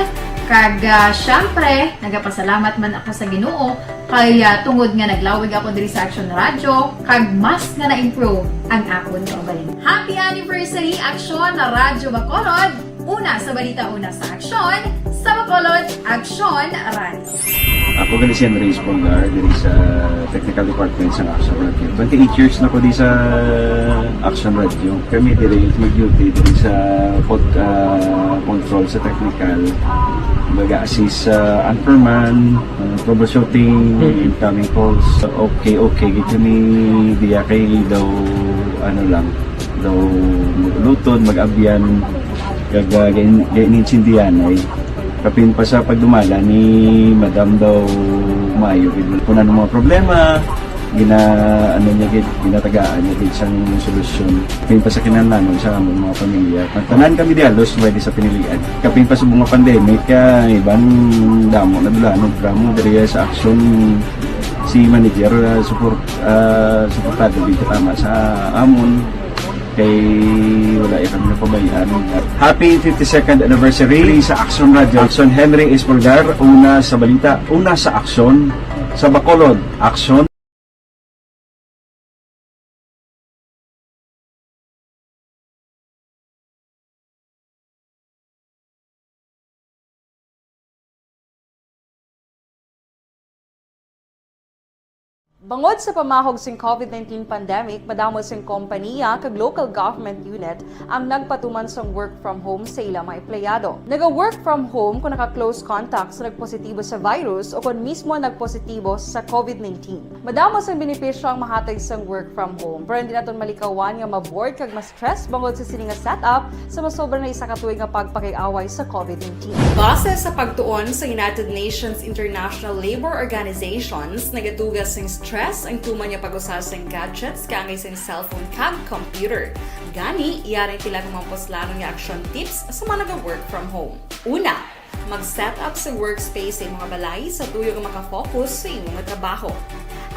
Kag, ah, syempre, nagapasalamat man ako sa Ginoo kay, ah, tungod nga naglawig ako diri sa Action Radyo, kag mas nga na-improve ang akon kaugalingon. Happy anniversary, Aksyon Radyo Bacolod! Una sa balita, una sa aksyon, sa Bacolod, Aksyon Radyo. Ako gali si Andres Polgar, diri sa Technical Department sa Action Radio. Twenty-eight years na ko di sa Action Radio. Kami diri mag-duty diri sa pod-, ah, control sa technical. Baga assist sa anchorman, ah, troubleshooting, incoming calls. Okay, okay, gid kami diya kay daw, ano lang, daw luton, mag-abyan, kag, ah, gain-, gain-, insindihan ay. Kapin pa sa pagdumala ni Madam daw maayo gid. Kung ano mga problema, Gina-, ano niya gid, ginatagaan niya gid sang solusyon. Kapin pa sa kinahanglanon sa among mga pamilya. Tanan kami diha, Luz Verde sa Pinilian. Kapin pa sa mga pandemic, kay iban damo na dula, no, drama diri sa Action, si manager, ah, support, ah, suportado gid tama sa amon. Kay wala ya kami napabayaan. Happy fifty-second anniversary sa Action Radio. Action, Henry Espolgar, una sa balita, una sa aksyon, sa Bacolod, Action. Bangod sa pamahog sing COVID nineteen pandemic, madamo sing kompaniya kag local government unit ang nagpatuman sang work from home sa ila mga empleyado. Naga-work from home kon naka-close contact sa nagpositibo sa virus o kon mismo nagpositibo sa COVID nineteen. Madamo sang benepisyo ang mahatag sang work from home, pero hindi naton malikawan nga ma-bored kag ma-stress bangod sa sini nga setup sa masobra na isa ka tuig nga pagpakig-away sa COVID nineteen. Base sa pagtuon sa United Nations International Labor Organizations, nagatuga sing stress ang tuman nga pag-usa sing gadgets kaangay sing cellphone kag computer. Gani, yari ang pila ka mga puslanon nga action tips sa mga naga-work from home. Una, mag-set up sa workspace sa imo nga balay sa tuyo nga makafocus sa imo nga trabaho.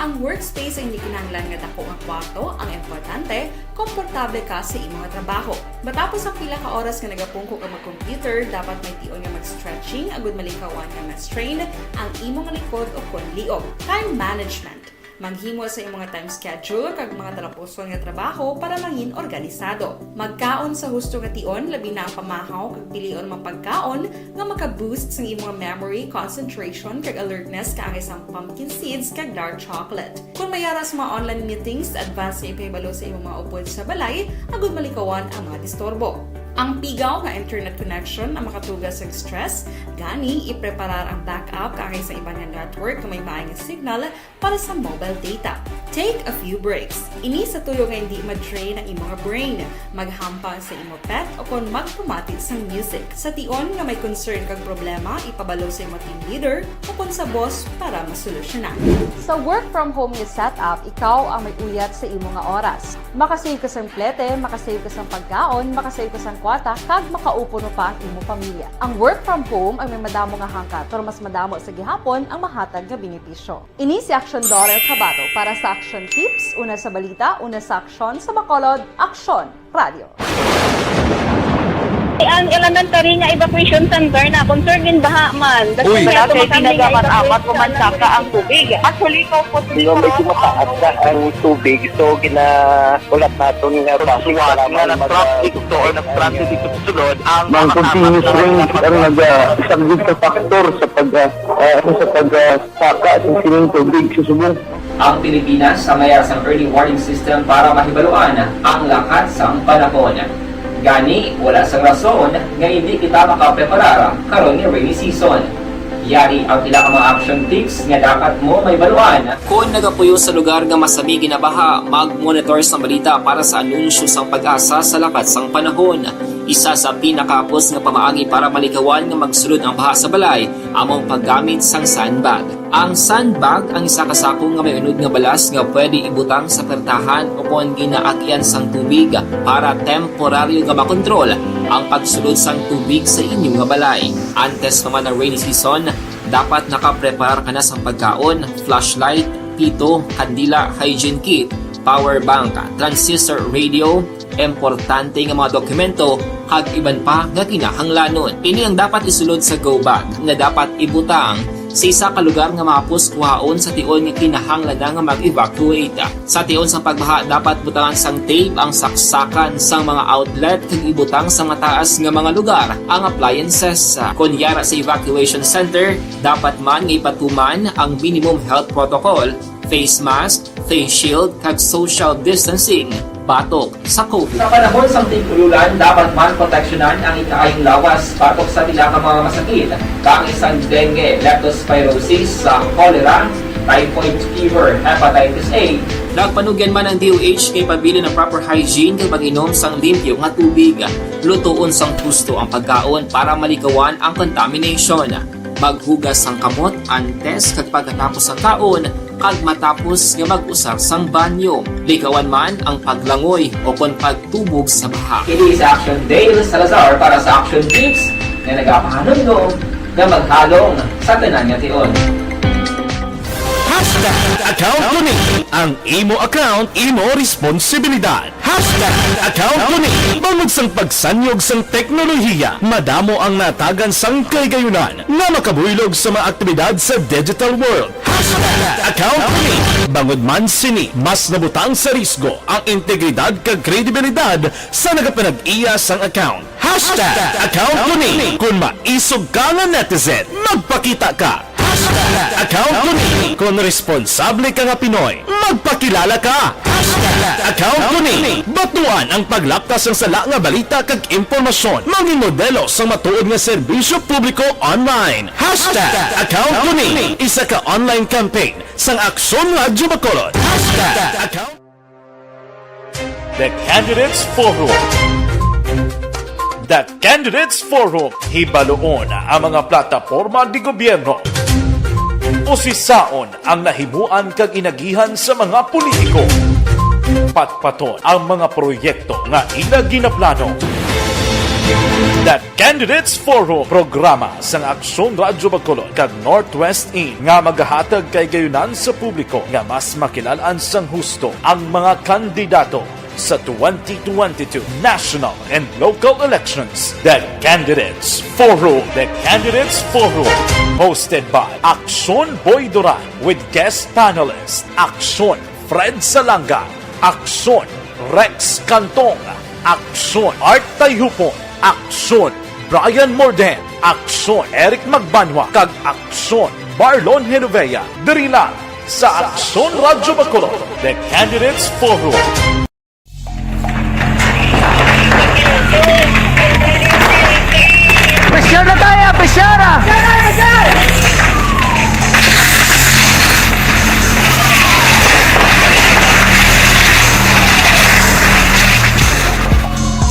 Ang workspace ay hindi kinahanglan nga dako nga kwarto, ang importante, komportable ka sa imo nga trabaho. Matapos ang pila ka oras nga nagapungko ka mag-computer, dapat may tion nga mag-stretching agud malikawan nga ma-strain ang imo nga likod o kon liog. Time management. Maghimo sa imo nga time schedule kag mga talapuson nga trabaho para mangin organisado. Magkaon sa husto nga tion, labi na ang pamahaw kag pilion man pagkaon nga maka-boost sang imo nga memory, concentration, kag alertness kaangay sang pumpkin seeds kag dark chocolate. Kon may ara sa mga online meetings, advance nga ipahibalo sa imo mga upod sa balay agud malikawan ang mga disturbo. Ang pigaw nga internet connection ang makatuga sa stress, gani ipreparar ang backup kaangay sa iban nga network nga may maay nga signal para sa mobile data. Take a few breaks. Ini sa tuyo nga hindi ma-drain ang imo nga brain. Maghampang sa imo pet o kon magpamati sang music. Sa tion nga may concern kag problema, ipabalo sa imo team leader o kon sa boss para masolusyonan. Sa work from home nga setup, ikaw ang may uyat sa imo nga oras. Makasave ka sang plete, makasave ka sang pagkaon, makasave ka sang kwarta, kag makaupo pa ang imo pamilya. Ang work from home ay may madamo nga hangkat, pero mas madamo sa gihapon ang mahatag nga benepisyo. Ini si Action Doral Cabato para sa Action Tips, una sa balita, una sa aksyon, sa Bacolod, Action Radio. Ang elementary nga evacuation center na concern in baha man. Uy. Wala kay ginagamit-amat, pumansaka ang tubig. Actually, ikaw po, hindi ko medyo mataas na ang tubig. So, gina-, ulat naton nga traffic, salamat nga nag-traffic to or nag-traffic dito sa sulod, ang mga continuous rain ang nag-, ah, isa gid sa factor sa pag, ah, ah, ano, sa pag, ah, saka sa sining tubig sa subong. Ang Pilipinas ang may ara sang early warning system para mahibaluan ang lakat sang panahon. Gani, wala sang rason nga hindi kita makapreparar karon nga rainy season. Yari ang pila ka mga action tips nga dapat mo mahibaluan. Kon nagapuyo sa lugar nga masami ginabaha, mag-monitor sang balita para sa anunsyo sang PAGASA sa lakat sang panahon. Isa sa pinakahapos nga pamaagi para malikawan nga magsulod ang baha sa balay amo ang paggamit sang sandbag. Ang sandbag ang isa ka sako nga may unod nga balas nga pwede ibutang sa pertahan o kon ginaagyan sang tubig para temporaryo nga makontrol ang pagsulod sang tubig sa inyo nga balay. Antes pa man ang rainy season, dapat nakapreparar ka na sang pagkaon, flashlight, pito, kandila, hygiene kit, power bank, transistor radio, importante nga mga dokumento, kag iban pa nga kinahanglanon. Ini ang dapat isulod sa go bag nga dapat ibutang sa isa ka lugar nga mahapos kuhaon sa tion nga kinahanglan na nga mag-evacuate. Sa tion sang pagbaha, dapat butangan sang tape ang saksakan sang mga outlet kag ibutang sa mataas nga mga lugar ang appliances. Kon yara sa evacuation center, dapat man nga ipatuman ang minimum health protocol, face mask, face shield, kag social distancing batok sa COVID. Sa panahon sang tig-ululan, dapat man proteksyonan ang ikaayong lawas batok sa pila ka mga masakit, kaangay sang dengue, leptospirosis, sa cholera, typhoid fever, hepatitis A. Nagpanugyan man ang D O H nga ipabilin ang proper hygiene kag pag-inom sang limpyo nga tubig. Lutoon sang husto ang pagkaon para malikawan ang contamination. Maghugas sang kamot antes kag pagkatapos sang kaon, Pag matapos nga mag-usar sang banyo, likawan man ang paglangoy o kon pagtubog sa baha. Kini si Action Dale Salazar para sa Action Tips nga nagapahanumdom nga maghalong sa tanan nga tion. Hashtag account ko ni. Ang imo account, imo responsibilidad. Hashtag account ko ni. Bangod sang pagsanyog sang teknolohiya, madamo ang natagan sang kahigayunan nga makabuylog sa mga aktibidad sa digital world. Hashtag account ko ni. Bangod man sini, mas nabutang sa risgo ang integridad kag kredibilidad sa nagapanag-iya sang account. Hashtag account ko ni. Kon maisog ka nga netizen, magpakita ka. Hashtag account ko ni. Kon responsable ka nga Pinoy, magpakilala ka. Hashtag account ko ni. Batuan ang paglapkas sang sala nga balita kag impormasyon. Mangin modelo sang matuod nga serbisyo publiko online. Hashtag account ko ni. Isa ka online campaign sang Aksyon Radyo Bacolod. Hashtag account The Candidates Forum. The Candidates Forum, hibaloon ang mga plataporma di gobyerno. Usisaon ang nahimuan kag inagihan sa mga politiko. Patpaton ang mga proyekto nga ila ginaplano. The Candidates Forum, programa sang Aksyon Radyo Bacolod kag Northwest In nga magahatag kahigayunan sa publiko nga mas makilal-an sang husto ang mga kandidato sa twenty twenty-two national and local elections. The Candidates Forum. The Candidates Forum, hosted by Aksyon Boy Duran with guest panelist Aksyon Fred Salanga, Aksyon Rex Cantong, Aksyon Art Tayhupon, Aksyon Brian Morden, Aksyon Eric Magbanwa, kag Aksyon Marlon Genovea, diri lang sa Aksyon Radyo Bacolod, The Candidates Forum. Pressure na tayo! Pressure!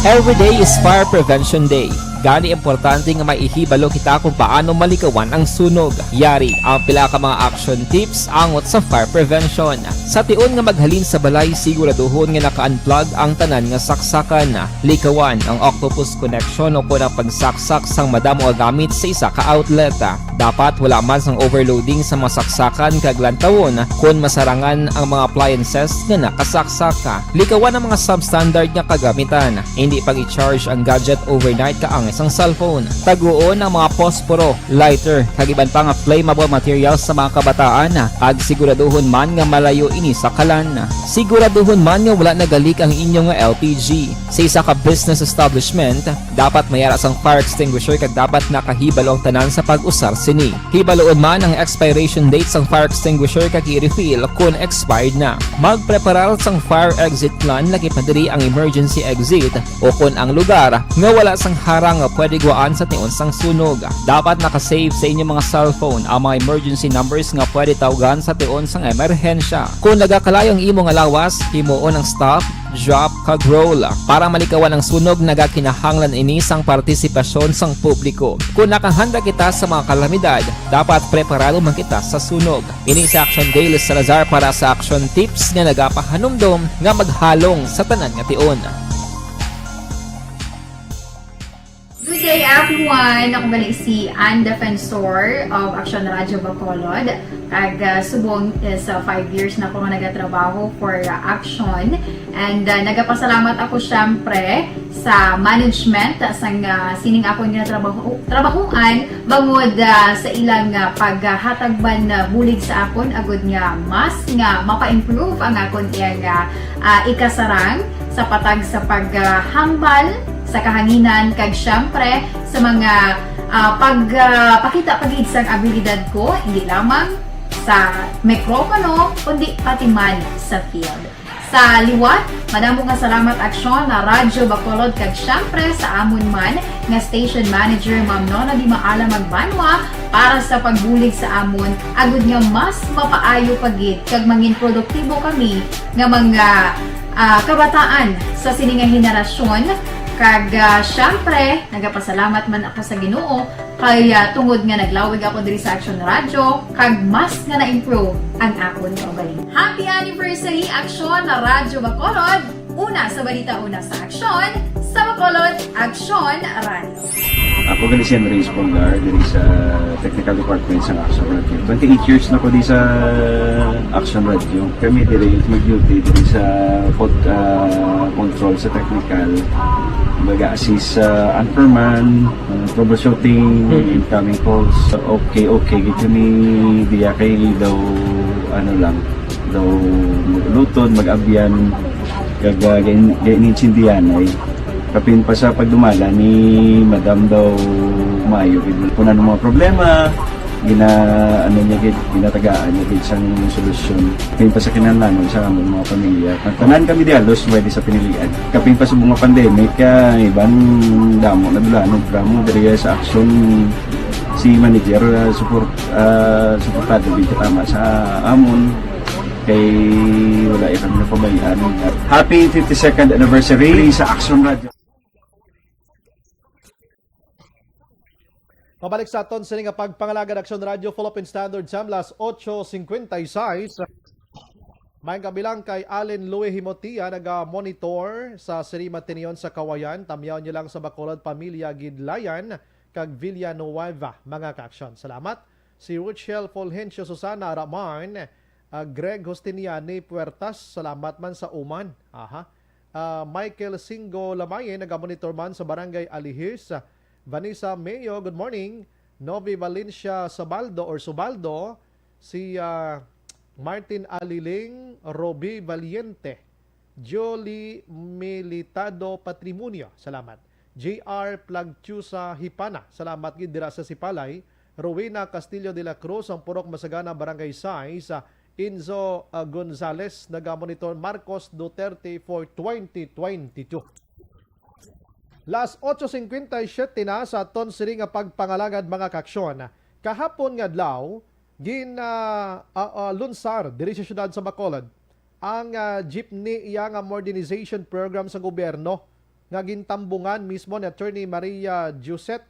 Every day is Fire Prevention Day. Gani importante nga maihibalo kita kung paano malikawan ang sunog. Yari ang pila ka mga action tips angot sa fire prevention. Sa tion nga maghalin sa balay, siguraduhon nga naka-unplug ang tanan nga saksakan. Likawan ang octopus connection o kon ang pagsaksak sang madamo nga gamit sa isa ka outlet. Dapat wala man sang overloading sa mga saksakan kag lantawon kon masarangan ang mga appliances nga nakasaksak. Likawan ang mga substandard nga kagamitan. Indi pag-i-charge ang gadget overnight kaangay sang cellphone. Taguon ang mga posporo, lighter, kag iban pa nga flammable materials sa mga kabataan, kag siguraduhon man nga malayo ini sa kalan. Siguraduhon man nga wala nagalik ang inyo nga L P G. Sa isa ka business establishment, dapat may ara sang fire extinguisher kag dapat nakahibalo ang tanan sa pag-usar sini. Hibaloon man ang expiration date sang fire extinguisher kag i-refill kon expired na. Magpreparar sang fire exit plan, lakip na diri ang emergency exit o kon ang lugar nga wala sang harang nga pwede gwaan sa tion sang sunog. Dapat naka-save sa inyo mga cellphone ang mga emergency numbers nga pwede tawgan sa tion sang emerhensya. Kon nagakalayo ang imo nga lawas, himuon ang stop, drop, kag roll. Para malikawan ang sunog, nagakinahanglan ini sang partisipasyon sang publiko. Kon nakahanda kita sa mga kalamidad, dapat preparado man kita sa sunog. Ini si Action Dale Salazar para sa Action Tips nga nagapahanumdom nga maghalong sa tanan nga tion. Good day, everyone! Ako gali si Ann Defensor of Action Radyo Bacolod. Kag ah, subong is ah, five years na ako nga nagatrabaho for ah, Action. And ah, nagapasalamat ako syempre sa management sang ah, sining akon nga trabaho, trabahuan bangod ah, sa ilang ah, paghatag man ah, bulig sa akon agud nga mas nga mapa-improve ang akon iyang ah, ah, ikasarang sa patag sa paghambal sa kahanginan kag syempre sa mga ah, pagpakita pa gid sang abilidad ko, hindi lamang sa mikropono kundi pati man sa field. Sa liwat, madamo nga salamat Aksyon na Radyo Bacolod kag syempre sa amon man nga station manager Ma'am Nona Di Maala Magbanwa para sa pagbulig sa amon agud nga mas mapaayo pa gid kag mangin produktibo kami nga mga ah, kabataan sa sini nga henerasyon. Kag ah, syempre, nagapasalamat man ako sa Ginoo Kay, ah, tungod nga naglawig ako diri sa Action Radio, kag mas nga na-improve ang akon kaugalingon. Happy anniversary, Action Radyo Bacolod! Una sa balita, una sa aksyon, sa Bacolod, Action Radio. Ako gani si Andres Polgar, diri sa Technical Department sa Action Radio. Twenty-eight years na ko di sa Action Radio. Kami diri mag-duty diri sa pod-, ah, control sa technical. Mag-assist sa anchorman, ah, troubleshooting, incoming calls. Okay, okay, gid kami diya kay daw, ano lang, daw maglutod, mag-abyan, kag, ah, gain-, gain-, intindihan ay. Kapin pa sa pagdumala ni Madam daw maayo gid. Kung ano mga problema, gina-, ano niya gid, ginatagaan niya gid sang solusyon. Kapin pa sa kinahanglanon sa among mga pamilya. Ang tanan kami di halos pwede sa pinilian. Kapin pa sa mga pandemic, ah, iban damo na dulanon, drama diri sa Action si manager, ah, support, ah, suportado gid katama sa amon kay wala ya kami napabayaan. Happy fifty-second anniversary sa Action Radio. Pabalik sa aton sini nga pagpangalagad, Action Radio, Philippine Standard Time, las ocho cincuenta y seis. May kabilang kay Allen Louis Himotia, naga-monitor sa Siri Matinion sa Kawayan. Tamyaw niyo lang sa Bacolod, Pamilya Gidlayan, kag Villanueva, mga ka-aksyon. Salamat. Si Rochelle Fulgencio Susana Raman, ah, Greg Justiniani Puertas, salamat man sa uman. Aha. Ah, Michael Singo Lamaye, naga-monitor man sa Barangay Alihis. Vanessa Mayo, good morning. Novi Valencia Sabaldo or Subaldo, si, ah, Martin Aliling, Roby Valiente, Jolie Militado Patrimonio, salamat. J R Plagtiusa Hipana, salamat gid dira sa Sipalay. Rowena Castillo de la Cruz, ang Purok Masagana, Barangay Sais, ah, Enzo, ah, Gonzales, naga-monitor, Marcos Duterte for twenty twenty-two. Las ocho cincuenta y siete na sa aton sini nga pagpangalagad, mga ka-aksyon. Kahapon nga adlaw, gin, ah, ah, ah, lunsar diri sa siyudad sa Bacolod ang, ah, jeepney iya nga modernization program sa gobyerno nga gintambungan mismo ni Attorney Maria Josette,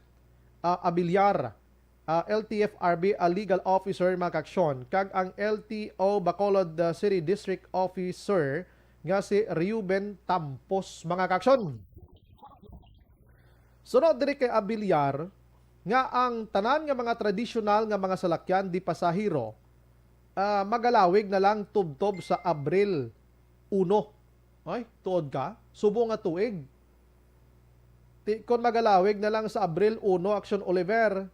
ah, Abiliar, ah, L T F R B, ah, legal officer, mga ka-aksyon, kag ang L T O Bacolod, ah, City District Officer nga si Reuben Tampos, mga ka-aksyon. Sunod diri kay Abiliar nga ang tanan nga mga tradisyonal nga mga salakyan di pasahero, ah, magalawig na lang tubtob sa Abril uno. Ay, tuod ka? Subong nga tuig. Ti, kon magalawig na lang sa Abril uno, Action Oliver,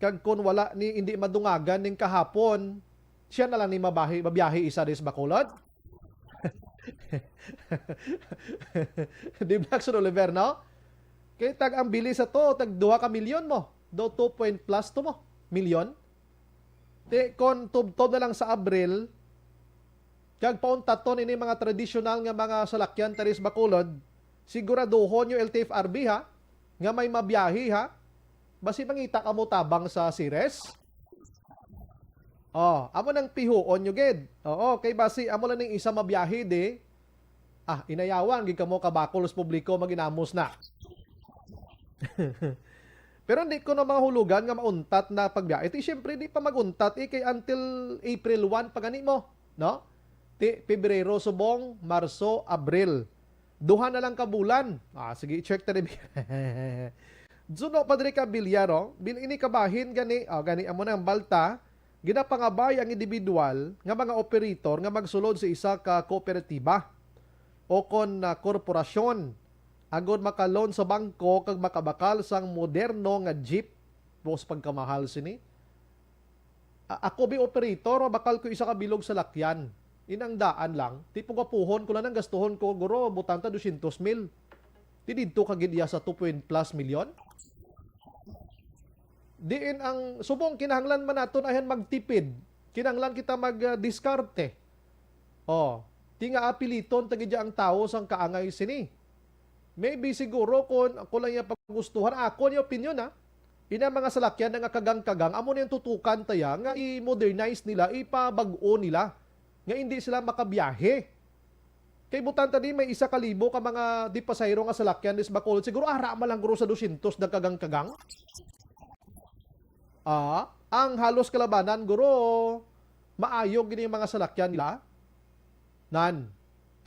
kag kon wala ni, hindi madungagan ning kahapon, siya na lang ni mabahi-, mabiyahe isa diri sa Bacolod? Di ba, Action Oliver, no? Kay tag ang bilis sa to, tag duha ka milyon mo. Do two point plus to mo. Milyon. Ti, kon tubtob na lang sa Abril, kag pauntaton ini mga tradisyonal nga mga salakyan diri sa Bacolod, siguraduhon nyo, L T F R B, ha, nga may mabiyahe, ha. Basi mangita kamo tabang sa Ceres. Oh, amo nang pihuon nyo gid. Oo, kay basi amo lang ning isa mabiyahe di. Ah, inayawan gid kamo ka Bacol sa publiko, maginamos na. Pero hindi ko na mga hulugan nga mauntat na pagbiyahe. Ito, siyempre, di pa maguntat, eh, kay until April one pa gani mo, no? Ti, Pebrero subong, Marso, Abril. Duha na lang ka bulan. Ah, sige, i-check ta ni. Suno pa diri ka Bilyar, oh. Bil-, ini kabahin gani, oh, gani amo na ang balta. Ginapangabay ang individual nga mga operator nga magsulod sa isa ka kooperatiba o kon, ah, korporasyon agod maka-loan sa bangko kag makabakal sang moderno nga jeep. Boss, pagkamahal sini. A-, ako bi operator, bakal ko isa ka bilog sa lakyan. Inang daan lang, ti pagwapuhon ko lang ang gastuhon ko, guro, butang ta dosyentos mil. Ti didto ka gid iya sa two point plus milyon. Diin ang subong kinahanglan man naton ayan magtipid. Kinahanglan kita mag, ah, diskarte. Oh, ti nga apiliton ta gid ang tawo sang kaangay sini. Maybe siguro kung ako lang yung pagustuhan, ako yung opinion, ha. Ina mga salakyan na nga kagang-kagang, amo na yung tutukan taya nga i-modernize nila, ipabag-o nila. Nga hindi sila makabiyahe. Kay butang ta di may isa ka libo ka mga di pasahero nga salakyan dis Bacolod. Siguro ara man lang guro sa dosyentos nagkagang-kagang. Ah, ang halos kalabanan, guro, maayo gid yung mga salakyan nila. Nan,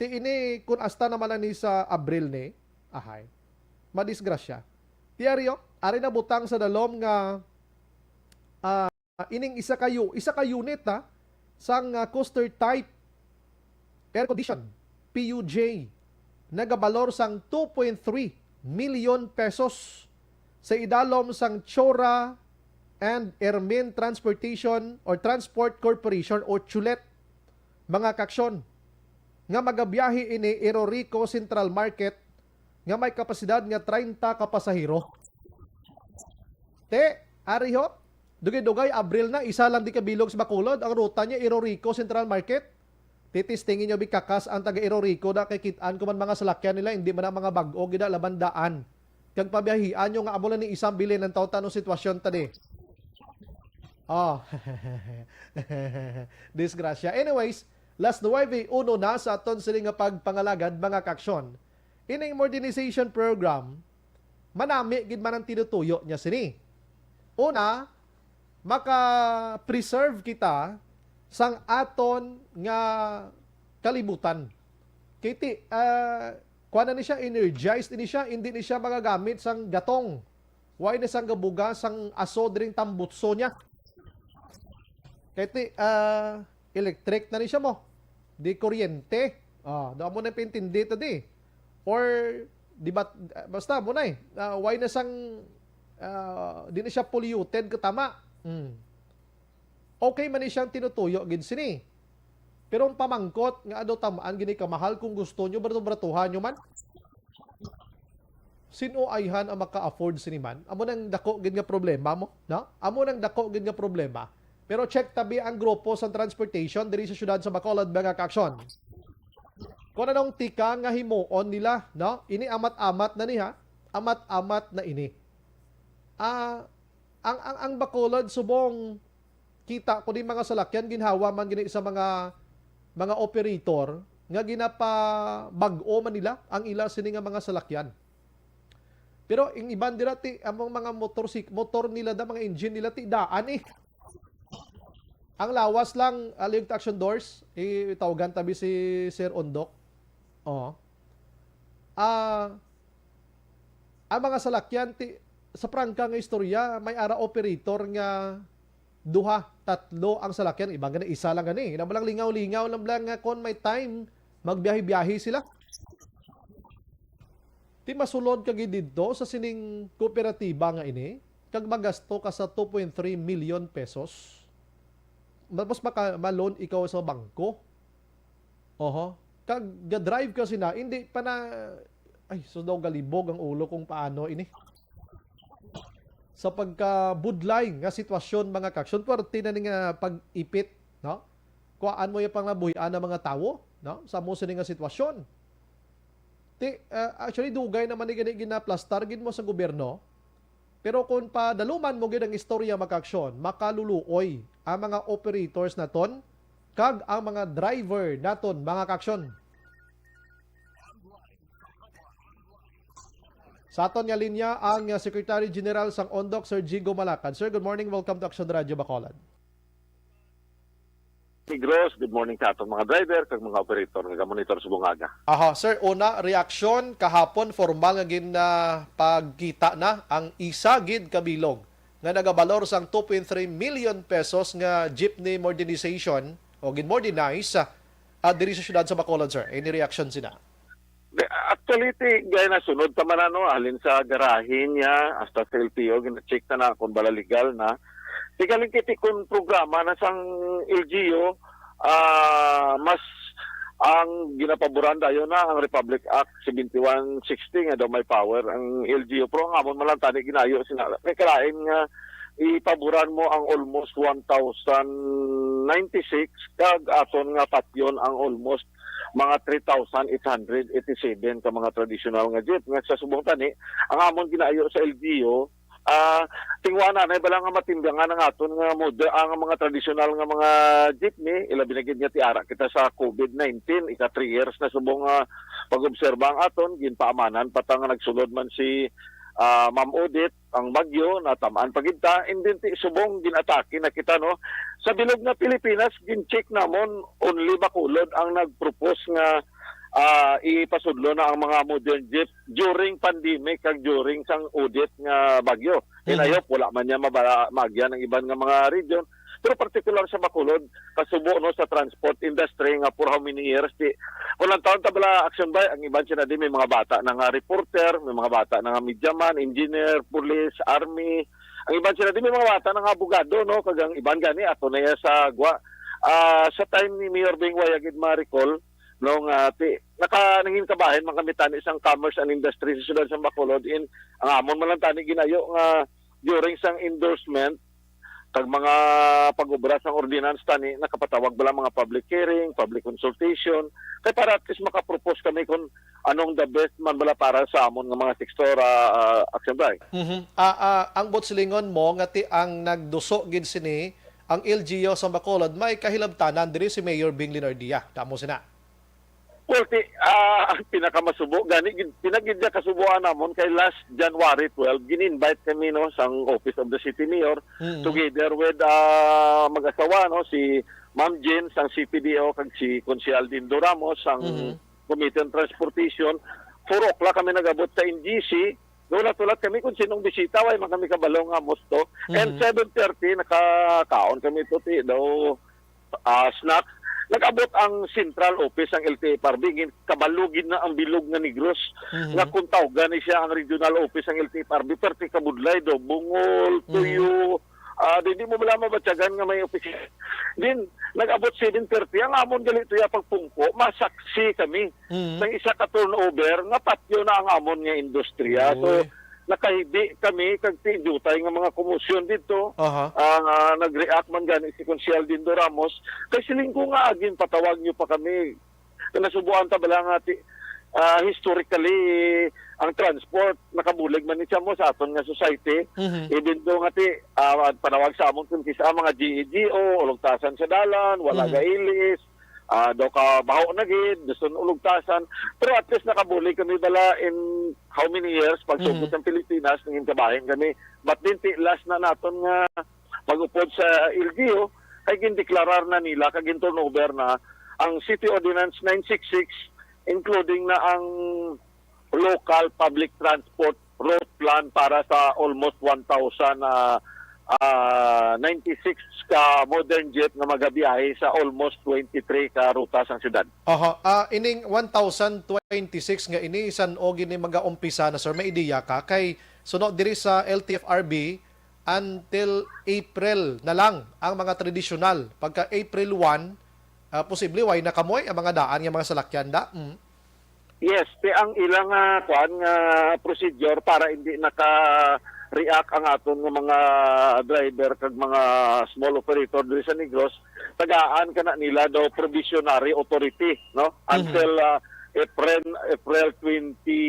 ti ini kun hasta naman lang ni sa Abril ni, ahay, madisgrasya. Ti ari, oh, ari na butang sa dalom nga, ah, ining isa ka u-, isa ka unit, ha, sang, ah, coaster type air condition, P U J, nagabalor sang two point three million pesos sa idalom sang Chora and Ermin Transportation or Transport Corporation o Chulet, mga kaaksyon, nga magabiyahe ini Irorico Central Market nga may kapasidad nga treinta ka pasahero. Te, ari ho, dugay-dugay, Abril na, isa lang di kabilog sa Bacolod, ang ruta niya Irorico Central Market. Titistingin nyo, bikakas ang taga Irorico da, kay kit-an ko man mga salakyan nila, hindi man ang mga bag-o gida laban daan. Kag pabiyahian nyo nga amo lang ni isang bilin ang taon-taon sitwasyon ta di. Oh. Disgrasya. Anyways, las nuwebe uno na sa aton sini nga pagpangalagad, mga kaaksyon. Ining modernization program, manami gid man ang tinutuyo niya sini. Una, maka-preserve kita sang aton nga kalibutan. Kay ti, ah, kuwan na ni siya, energized ni siya, hindi ni siya magagamit sang gatong. Why na sang gabuga sang aso dring tambutso niya? Kay ti, ah, electric na ni siya mo. Di kuryente. Ah, do amo na paintindi to di. Or, di ba, basta mo na eh. Ah, why na sang, ah, di na siya polluted katama? Hmm. Okay man ni siyang tinutuyo gid sini. Pero ang pamangkot nga ano tamaan gini kamahal kung gusto nyo, brato-bratuhan nyo man. Sino ayhan ang maka-afford sini man? Amo nang dako gid nga problema mo, no? Amo nang dako gid nga problema. Pero check tabi ang grupo sa transportation diri sa siyudad sa Bacolod, mga kaaksyon. Kung anong tika nga himuon nila, no? Ini amat-amat na ni, ha? Amat-amat na ini. Ah, ang, ang, ang Bacolod subong kita ko ni mga salakyan ginhawa man gini sa mga, mga operator nga ginapabag-o man nila ang ila sini nga mga salakyan. Pero ang iban dira ti among mga motorsik-, motor nila da, mga engine nila ti daan eh. Ang lawas lang, ah, liog ta action doors, itawgan tabi si Sir Ondok. Oh. Ah, ang mga salakyan ti, sa prangka nga istorya, may ara operator nga duha, tatlo ang salakyan, iban gani isa lang gani. Ina lang lingaw-lingaw lang, lang nga kon may time, magbiyahe-biyahe sila. Ti masulod ka gid didto sa sining kooperatiba nga ini, kag magasto ka sa two point three million pesos. Tapos maka, ma-loan ikaw sa bangko. Oho. Kag ga-drive ka sina, hindi pa na, ay, so daw galibog ang ulo kung paano ini. Sa pagkabudlay nga sitwasyon, mga kaaksyon, puwerte na ni nga pag-ipit, no? Kuhaan mo yung panglabuhian ng mga tawo, no? Sa mo sini nga sitwasyon. Ti, ah, actually, dugay naman ni gani ginaplastar gid mo sa gobyerno. Pero kung padaluman mo gid ang istorya, mga kaaksyon, makaluluoy ang mga operators naton kag ang mga driver naton, mga kaaksyon. Sa aton nga linya, ang, uh, Secretary General sang Ondok, Sir Jigo Malacad. Sir, good morning. Welcome to Action Radio Bacolod. Negros, good morning sa aton mga driver kag mga operator nga gamonitor subong aga. Aha, sir, una, reaksyon, kahapon, formal nga gin, ah, pagkita na ang isa gid ka bilog nga nagabalor sang two point three million pesos nga jeepney modernization o gin-modernize, ah, diri sa siyudad sa Bacolod, sir. Any reaction sina? Di, actually, ti, gaya na sunod ta man, ano, halin sa garahe niya, hasta sa L T O, gina-check ta na kung bala legal na. Ti, galing kiti kung programa na sang L G U, ah, mas ang ginapaboran dayon na ang Republic Act seventy-one sixty nga daw may power ang L G U. Pero ang amon man lang tani ginayo sina, may kalain nga ipaboran mo ang almost one thousand ninety-six, kag aton nga patyon ang almost mga three thousand eight hundred eighty-seven ka mga traditional nga jeep. Nga sa subong tani, ang amon ginaayo sa L G U, ah, tingwa na, na bala nga matimbangan ang aton nga moda-, ang mga traditional nga mga jeepney, ilabi na gid nga ti ara kita sa covid nineteen, ika three years na subong nga pag-obserba ang aton, ginpaamanan pa ta nga nagsulod man si, ah, Ma'am Odette, ang bagyo, natam-an pa gid ta, and then ti subong gin-atake na kita, no. Sa bilog nga Pilipinas, gin-check namon, only Bacolod ang nag-propose nga, ah, ipasudlo na ang mga modern jeep during pandemic kag during sang Odette nga bagyo. And I Mhm. hope wala man niya mabala-, maagyan ang iban nga mga region. Pero particular sa Bacolod, kasubo, no, sa transport industry nga for how many years, di, kung lang taon ta bala, Action Bay, ang iban sila di may mga bata na nga reporter, may mga bata na nga media man, engineer, police, army. Ang iban sila di may mga bata na nga abogado, no, kag ang iban gani ato na iya sa gwa. Ah, sa time ni Mayor Bing, wala gid ma-recall, no, nga ti, naka, nangin kabahin man kami tani sang commerce and industry sa siyudad sa Bacolod, in ang amon man lang tani ginayo nga during sang endorsement kag mga pag-obra sang ordinance tani, nakapatawag bala mga public hearing, public consultation, kay para at least makapropose kami kung anong the best man bala para sa amon nga mga sektor, ah, ah, Action Bay. Mhm. Ah, ah, ang buot silingon mo nga ti ang nagduso gid sini, ang L G U sa Bacolod, may kahilabtanan diri si Mayor Bing Leonardia. Kamo sina. Well, ti, ah, ang pinakamasubo gani, gid, pinagid niya kasubuan namon kay last January twelve, gin-invite kami, no, sang Office of the City Mayor, Mm. together with, ah, mag-asawa, no, si Ma'am Jean sang C P D O kag si Konsehal Dindo Ramos sang Mhm. Committee on Transportation. Four o'clock kami nag-abot sa N G C. Nahulat-hulat kami kung sinong bisita, way man kami kabalo nga amos to. And Mhm. seven thirty, nakakaon kami to, ti, daw, ah, snack. Nag-abot ang central office sang L T F R B. Gin-, kabalo gid na ang bilog nga Negros Mhm. nga kung tawgan ni siya ang regional office sang L T F R B, perti kabudlay do, bungol, Mhm. tuyo, ah, di, di mo bala mabatyagan nga may opisina. Then, nag-abot seven thirty, ang amon gali tuya pagpungko, masaksi kami Mhm. sa isa ka turnover nga patyo na ang amon nga industriya. So, Uy. nakahibi kami kag ti-, diutay nga mga komosyon didto. Aha. Ah, nag-react man gani si Konsehal Dindo Ramos. Kay siling ko nga, "Agin patawag niyo pa kami." Nasubuan ta bala nga ti-, ah, historically, ang transport, nakabulig man ni siya mo sa aton nga society. Mhm. Even though nga ti, ah, panawag sa amon kung kisa mga G E G O, ulugtasan sa dalan, wala Mhm. gailis, ah, daw ka baho na gid, gusto ng ulugtasan. Pero at least nakabulig kami bala in how many years, pagsugod Mhm. ng Pilipinas, nangin kabahin kami. But then, ti, last na naton nga pag-upod sa L G U, kay gindeklarar na nila, kag gin-turnover na ang City Ordinance nine six six, including na ang local public transport route plan para sa almost one thousand, ah, ah, ninety-six ka modern jeep nga magabiyahe sa almost twenty-three ka ruta sang syudad. Aha, ah, ining one thousand twenty-six nga ini, san-o gini magaumpisa na, sir? May ideya ka? Kay suno diri sa L T F R B, until April na lang ang mga tradisyonal. Pagka April one, ah, posible way na kamoy ang mga daan nga mga salakyan da. Mm. Yes, ti ang ilang, ah, kuan nga procedure para hindi naka-react ang aton nga mga driver kag mga small operator diri sa Negros, tagaan kana nila daw probationary authority, no? Mhm. Until, ah, April, April twenty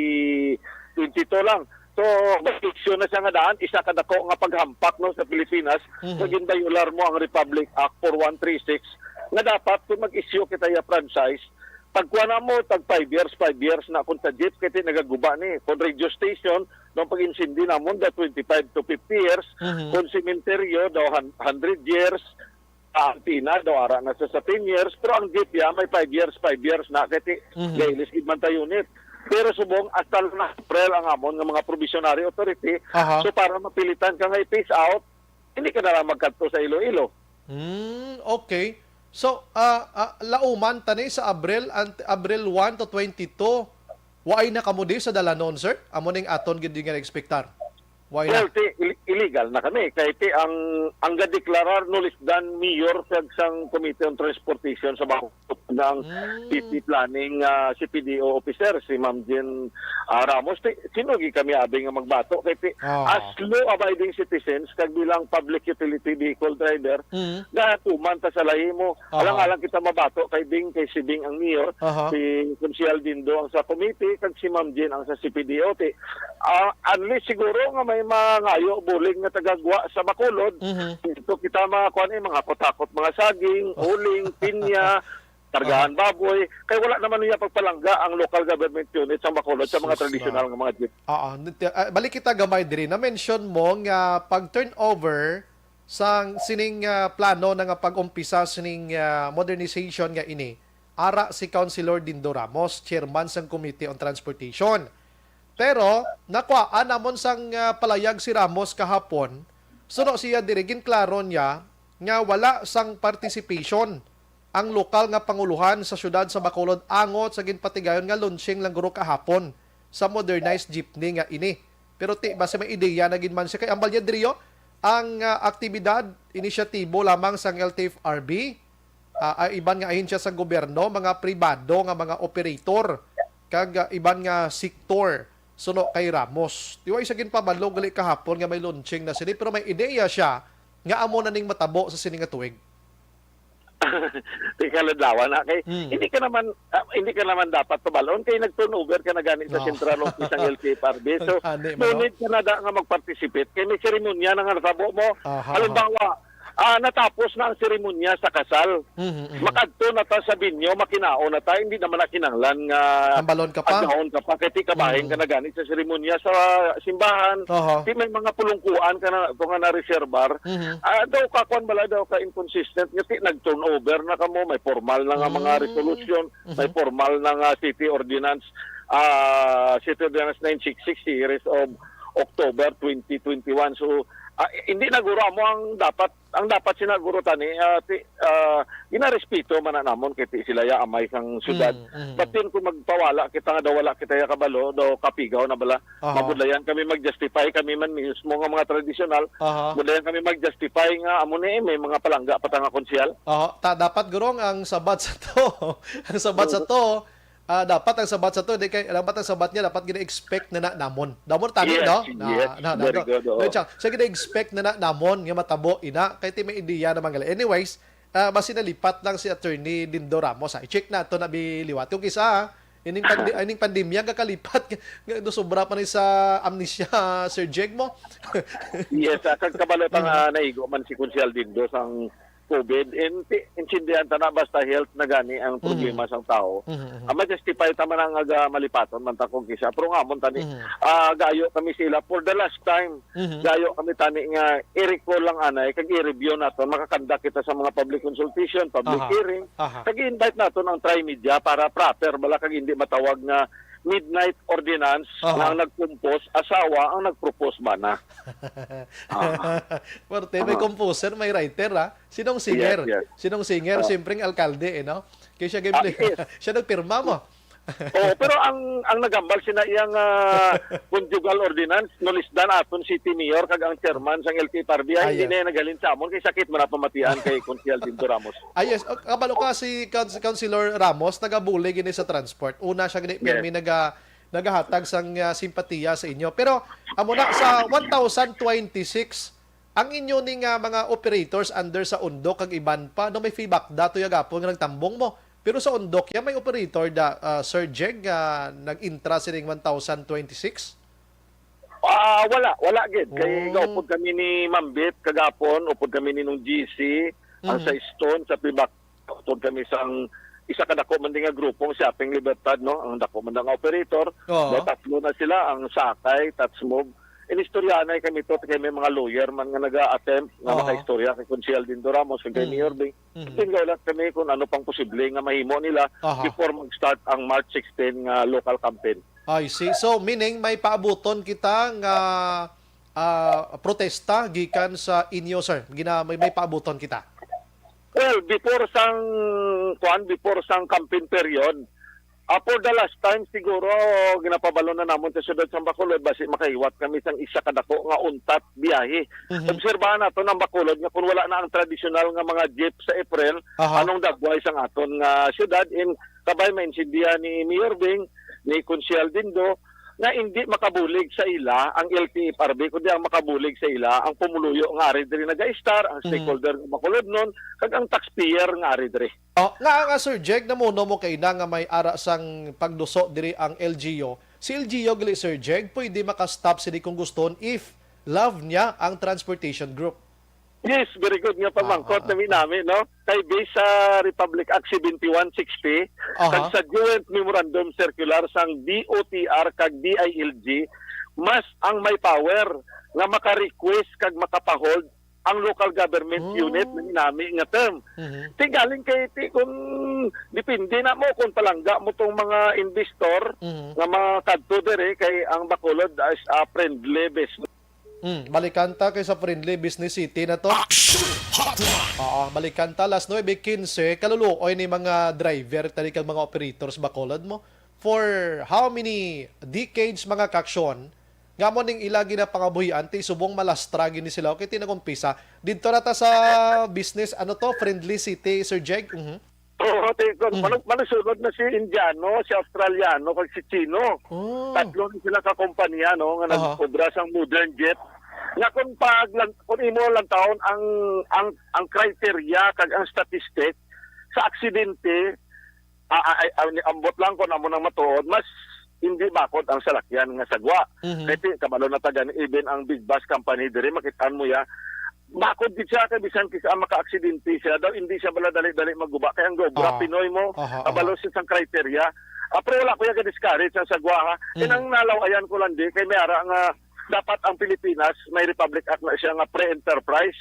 twenty-two lang. So, may issue na siya nga daan, isa ka dako nga paghampak, no, sa Pilipinas, Mhm. nga ginbayular mo ang Republic Act four one three six, nga dapat kung mag-issue kita ya franchise, pagkuha na mo, tag five years, five years na kung sa jeep, kaya nagaguba ni. Kung radio station, nung pag-insindi namon, the twenty-five to fifty years, Mhm. kung sementeryo, daw hun-, hundred years, ang antenna daw ara na sa, sa ten years, pero ang jeep ya may five years, five years na, kay ti-, Mhm. gailis gid man ta unit. Pero subong, hasta na April ang amon nga mga probationary authority. Aha. So, para mapilitan ka nga i-phase out, hindi ka na lang magkadto sa Iloilo. Hmm, okay. So, ah, ah, lauman tani sa Abril, ant-, Abril one to twenty-two, waay na kamo di sa dalanon, sir? Amo ning aton gid nga na-expectar. Why Well, not? Ti, il-, illegal na kami. Kay ti ang, ang gadeklarar no less than mayor kag sang Committee on Transportation sa Bacolod nga ang Mm. city planning, ah, C P D O officer, si Ma'am Jean, ah, Ramos. Ti, sinugi kami abi nga magbato. Kay ti, Ah. as law-abiding citizens, kag bilang public utility vehicle driver, Mm. gatuman ta sa lahi mo. Aha. Alang-alang kita mabato kay Bing, kay si Bing ang mayor, Aha. si Konsehal Dindo ang sa committee, kag si Ma'am Jean ang sa C P D O. Ti, ah, unless siguro nga may mangayo bulig nga tagagwa sa Bacolod, Mhm. dito kita mga kuan, eh, mga kotakot, mga saging, uling, pinya, kargahan baboy, kay wala naman niya pagpalangga ang local government unit sa Bacolod sa mga Sus, tradisyonal nga mga jeep. Oo, nit-, ah, balik kita gamay diri. Na-mention mo nga pag-turnover sang sining, ah, plano na nga pag-umpisa sining, ah, modernization nga ini, ara si Councilor Dindo Ramos, chairman sang Committee on Transportation. Pero nakuhaan namon sang, ah, palayag si Ramos kahapon, suno siya diri, ginklaro niya nga wala sang participation ang lokal nga panguluhan sa siyudad sa Bacolod angot sa ginpatigayon nga launching lang guro kahapon sa modernized jeepney nga ini. Pero ti, basi may ideya na gid man siya. Kay ambal niya diri, oh, ang, ah, aktibidad, inisyatibo lamang sang L T F R B, ah, ang iban nga ahensya sang gobyerno, mga pribado nga mga operator, kag, ah, iban nga sektor suno kay Ramos. Di wa siya ginpabalo gali kahapon nga may launching na sini, pero may ideya siya nga amo na ning matabo sa sini nga tuig. Di kaladlawan na kay Hmm. hindi ka naman, ah, hindi ka naman dapat pabalon kay nag-turnover ka na gani sa No. central office ang L T F R B. So, Ani man, no no? need ka na da nga mag-participate kay may seremonya na nga natabo mo. Aha, aha. Halimbawa, ah, natapos na ang seremonya sa kasal. Mhm, mhm. Makadto na ta sa binyo, makinaon na ta, hindi naman na kinahanglan nga Hambalon ka pa? agahon ka pa kay ti kabahin Mhm. ka na gani sa seremonya sa simbahan. Aha. Ti may mga pulungkuan ka na, to nga na-reserbar. Mhm. Ah, daw ka, kwan bala, daw ka inconsistent nga ti nag-turnover na kamo, may formal na nga mga Mm. resolution, may Mhm. formal na nga city ordinance, ah, city ordinance nine six six series of October twenty twenty-one. So, ah, hindi na guro amo ang dapat, ang dapat sina guro tani, ah, ti, ah, ginarespeto man na namon kay ti sila ya amay sang syudad. Mm, mm. But then kung magpawala kita nga daw wala kita ya kabalo, daw kapigaw na bala, Aha. Mabudlayan kami mag-justify, kami man mismo nga mga tradisyonal. Aha. Budlayan kami mag-justify nga amo ni, may mga palangga pa ta nga konsehal. Aha. Ta, dapat, gurong, ang sabat sa to, ang sabat sa Oo. to, ah, dapat ang sabat sa to, di kay, dapat ang sabat niya, dapat gina-expect na na namon. Namon tani, Yes, no? Na, yes. na, na, Very no. good, oo. No, siya, siya gina-expect na na namon nga matabo ina, kay ti may ideya naman gali. Anyways, ah, basi nalipat lang si Attorney Dindo Ramos, ha. I-check nato na biliwat. Kung kisa, ha, ining pandi-, ining pandemya nga kalipat, nga, nga sobra pa ni sa amnesia, Sir Jeg mo. Yes, ah, kag kabalo ta nga Mm. naigo man si Konsehal Dindo sang COVID, in-, intindihan ta na basta health na gani ang problema Mhm. sang tao. Mhm, mhm. Ah, ma-justify ta man ang aga malipaton man ta kung kisa. Pero nga, amon tani, Mhm. ah, gayo kami sila for the last time. Mhm. Gayo kami tani nga i-recall lang anay, kag i-review naton, makakandak kita sa mga public consultation, public Aha. hearing, Aha. kag i-invite naton ang Trimedia para proper bala kag hindi matawag nga midnight ordinance Aha. nga ang nag-compose asawa, ang nag-propose bana. Ah. Parte, may Aha. composer, may writer, ha? Sinong singer? Yes, yes. Sinong singer? Ah. Siyempre, ang alkalde, eh, no? Kaya siya Ah, game-, yes. siya nagpirma mo. Oo, pero ang, ang nagambal sina iyang, ah, conjugal ordinance, nulisdan aton city mayor kag ang chairman sang L T F R B, Ah, hindi yes. na naghalin sa amon kay sakit man ang pamatian kay Konsehal Dindo Ramos. Ah, yes. O, kabalo ka si Cons-, Councilor Ramos, nagabulig ini sa transport. Una siya gani, Yes. pirmi naga-, nagahatag sang, ah, simpatiya sa inyo. Pero, amo na, sa one thousand twenty-six, ang inyo ni nga mga operators under sa Undok kag iban pa, no, may feedback dato ya gapon nga nagtambong mo. Pero sa Undok ya may operator da, ah, Sir Jeg, nga nag-intra sining one thousand twenty-six? Ah, wala, wala gid. Kay Oh. gaupod kami ni Mambit kagapon, upod kami ni Nung G C, ang Mhm. sa Stone, sa Pibak, upod kami sang isa ka dako man din nga grupo, ang Shopping Libertad, no? Ang dako man nga operator. Oo. May tatlo na sila, ang Sakay, Tatsmove. Inistoryahanay kami to, kay may mga lawyer man nga naga-attempt nga Oo. makaistorya kay Konsehal Dindo Ramos, kay Mm. Mayor Bing. Mhm. Tinggaw lang kami kung ano pang posible nga mahimo nila Aha. before mag-start ang March sixteen nga local campaign. I see. So, meaning may paabuton kita nga, ah, protesta gikan sa inyo, sir? Gina-, may, may paabuton kita? Well, before sang, kuan, before sang campaign period, ah, for the last time, siguro, ginapabalo na namon sa siyudad sang Bacolod, basi makahiwat kami sang isa ka dako nga untat biyahe. Mhm. Obserbahan naton ang Bacolod nga kung wala na ang tradisyonal nga mga jeep sa April, Aha. anong dagway sang aton nga siyudad? In kabay maintindihan ni Mayor Bing, ni Konsehal Dindo, nga hindi makabulig sa ila ang L T F R B, kundi ang makabulig sa ila ang pumuluyo nga ari diri nag-istar, ang Mhm. stakeholder nga Bacolodnon, kag ang taxpayer nga ari diri. Oh, nga, nga, Sir Jeg, namuno mo kay na nga may ara sang pagduso diri ang L G U. Si L G U gali, Sir Jeg, pwede maka-stop sini kung guston if love niya ang transportation group. Yes, very good nga pamangkot Ah, ah, nami-nami, no? Kay based sa Republic Act seventy-one sixty, Aha. kag sa Joint Memorandum Circular sang D O T R kag D I L G, mas ang may power nga maka-request kag makapahold ang local government Oh. unit nami-nami nga term. Mhm. Ti galing kay ti kung depende na mo kung palangga mo tong mga investor Mhm. nga mga kadto diri kay ang Bacolod as a friendly business. Mm, balikan ta kay sa friendly business city na to. Action Hotline. Oo, balikan ta, las nuebe quince, kaluluoy ni mga driver tani kag mga operators Bacolod mo. For how many decades, mga kaaksyon, nga mo ning ila ginapangabuhian, ti subong malastra gini sila, okay, ti nag-umpisa. Didto na ta sa business, ano to, friendly city, Sir Jeg? Mhm. Oo, ti, kung Mm. manu-, manusunod na si Indiano, si Australiano, kag si Chino. Oh. Tatlo na sila ka kompanya, no, nga Aha. nag-obra sang modern jet. Nga kung pag lang, kung imo lang taon ang, ang, ang criteria kag ang statistic sa aksidente, a-, a-, ay, ang ambot lang kung amo nang matuod, mas hindi bakod ang salakyan nga sagwa. Mhm. Kay ti-, kabalo na ta gani, even ang big bus company diri, makitaan mo ya, bakod gid siya kay bisan kis-, ang makaaksidente siya daw, hindi siya bala dali-dali maguba kay ang gaobra Ah. Pinoy mo, Aha, aha. kabalo siya sang criteria. Ah, pero wala ko ya ka-discourage ang sagwa, ha. Mm. Inang nalaw-ayan ko lang di kay may ara nga dapat ang Pilipinas may Republic Act na siya nga free enterprise.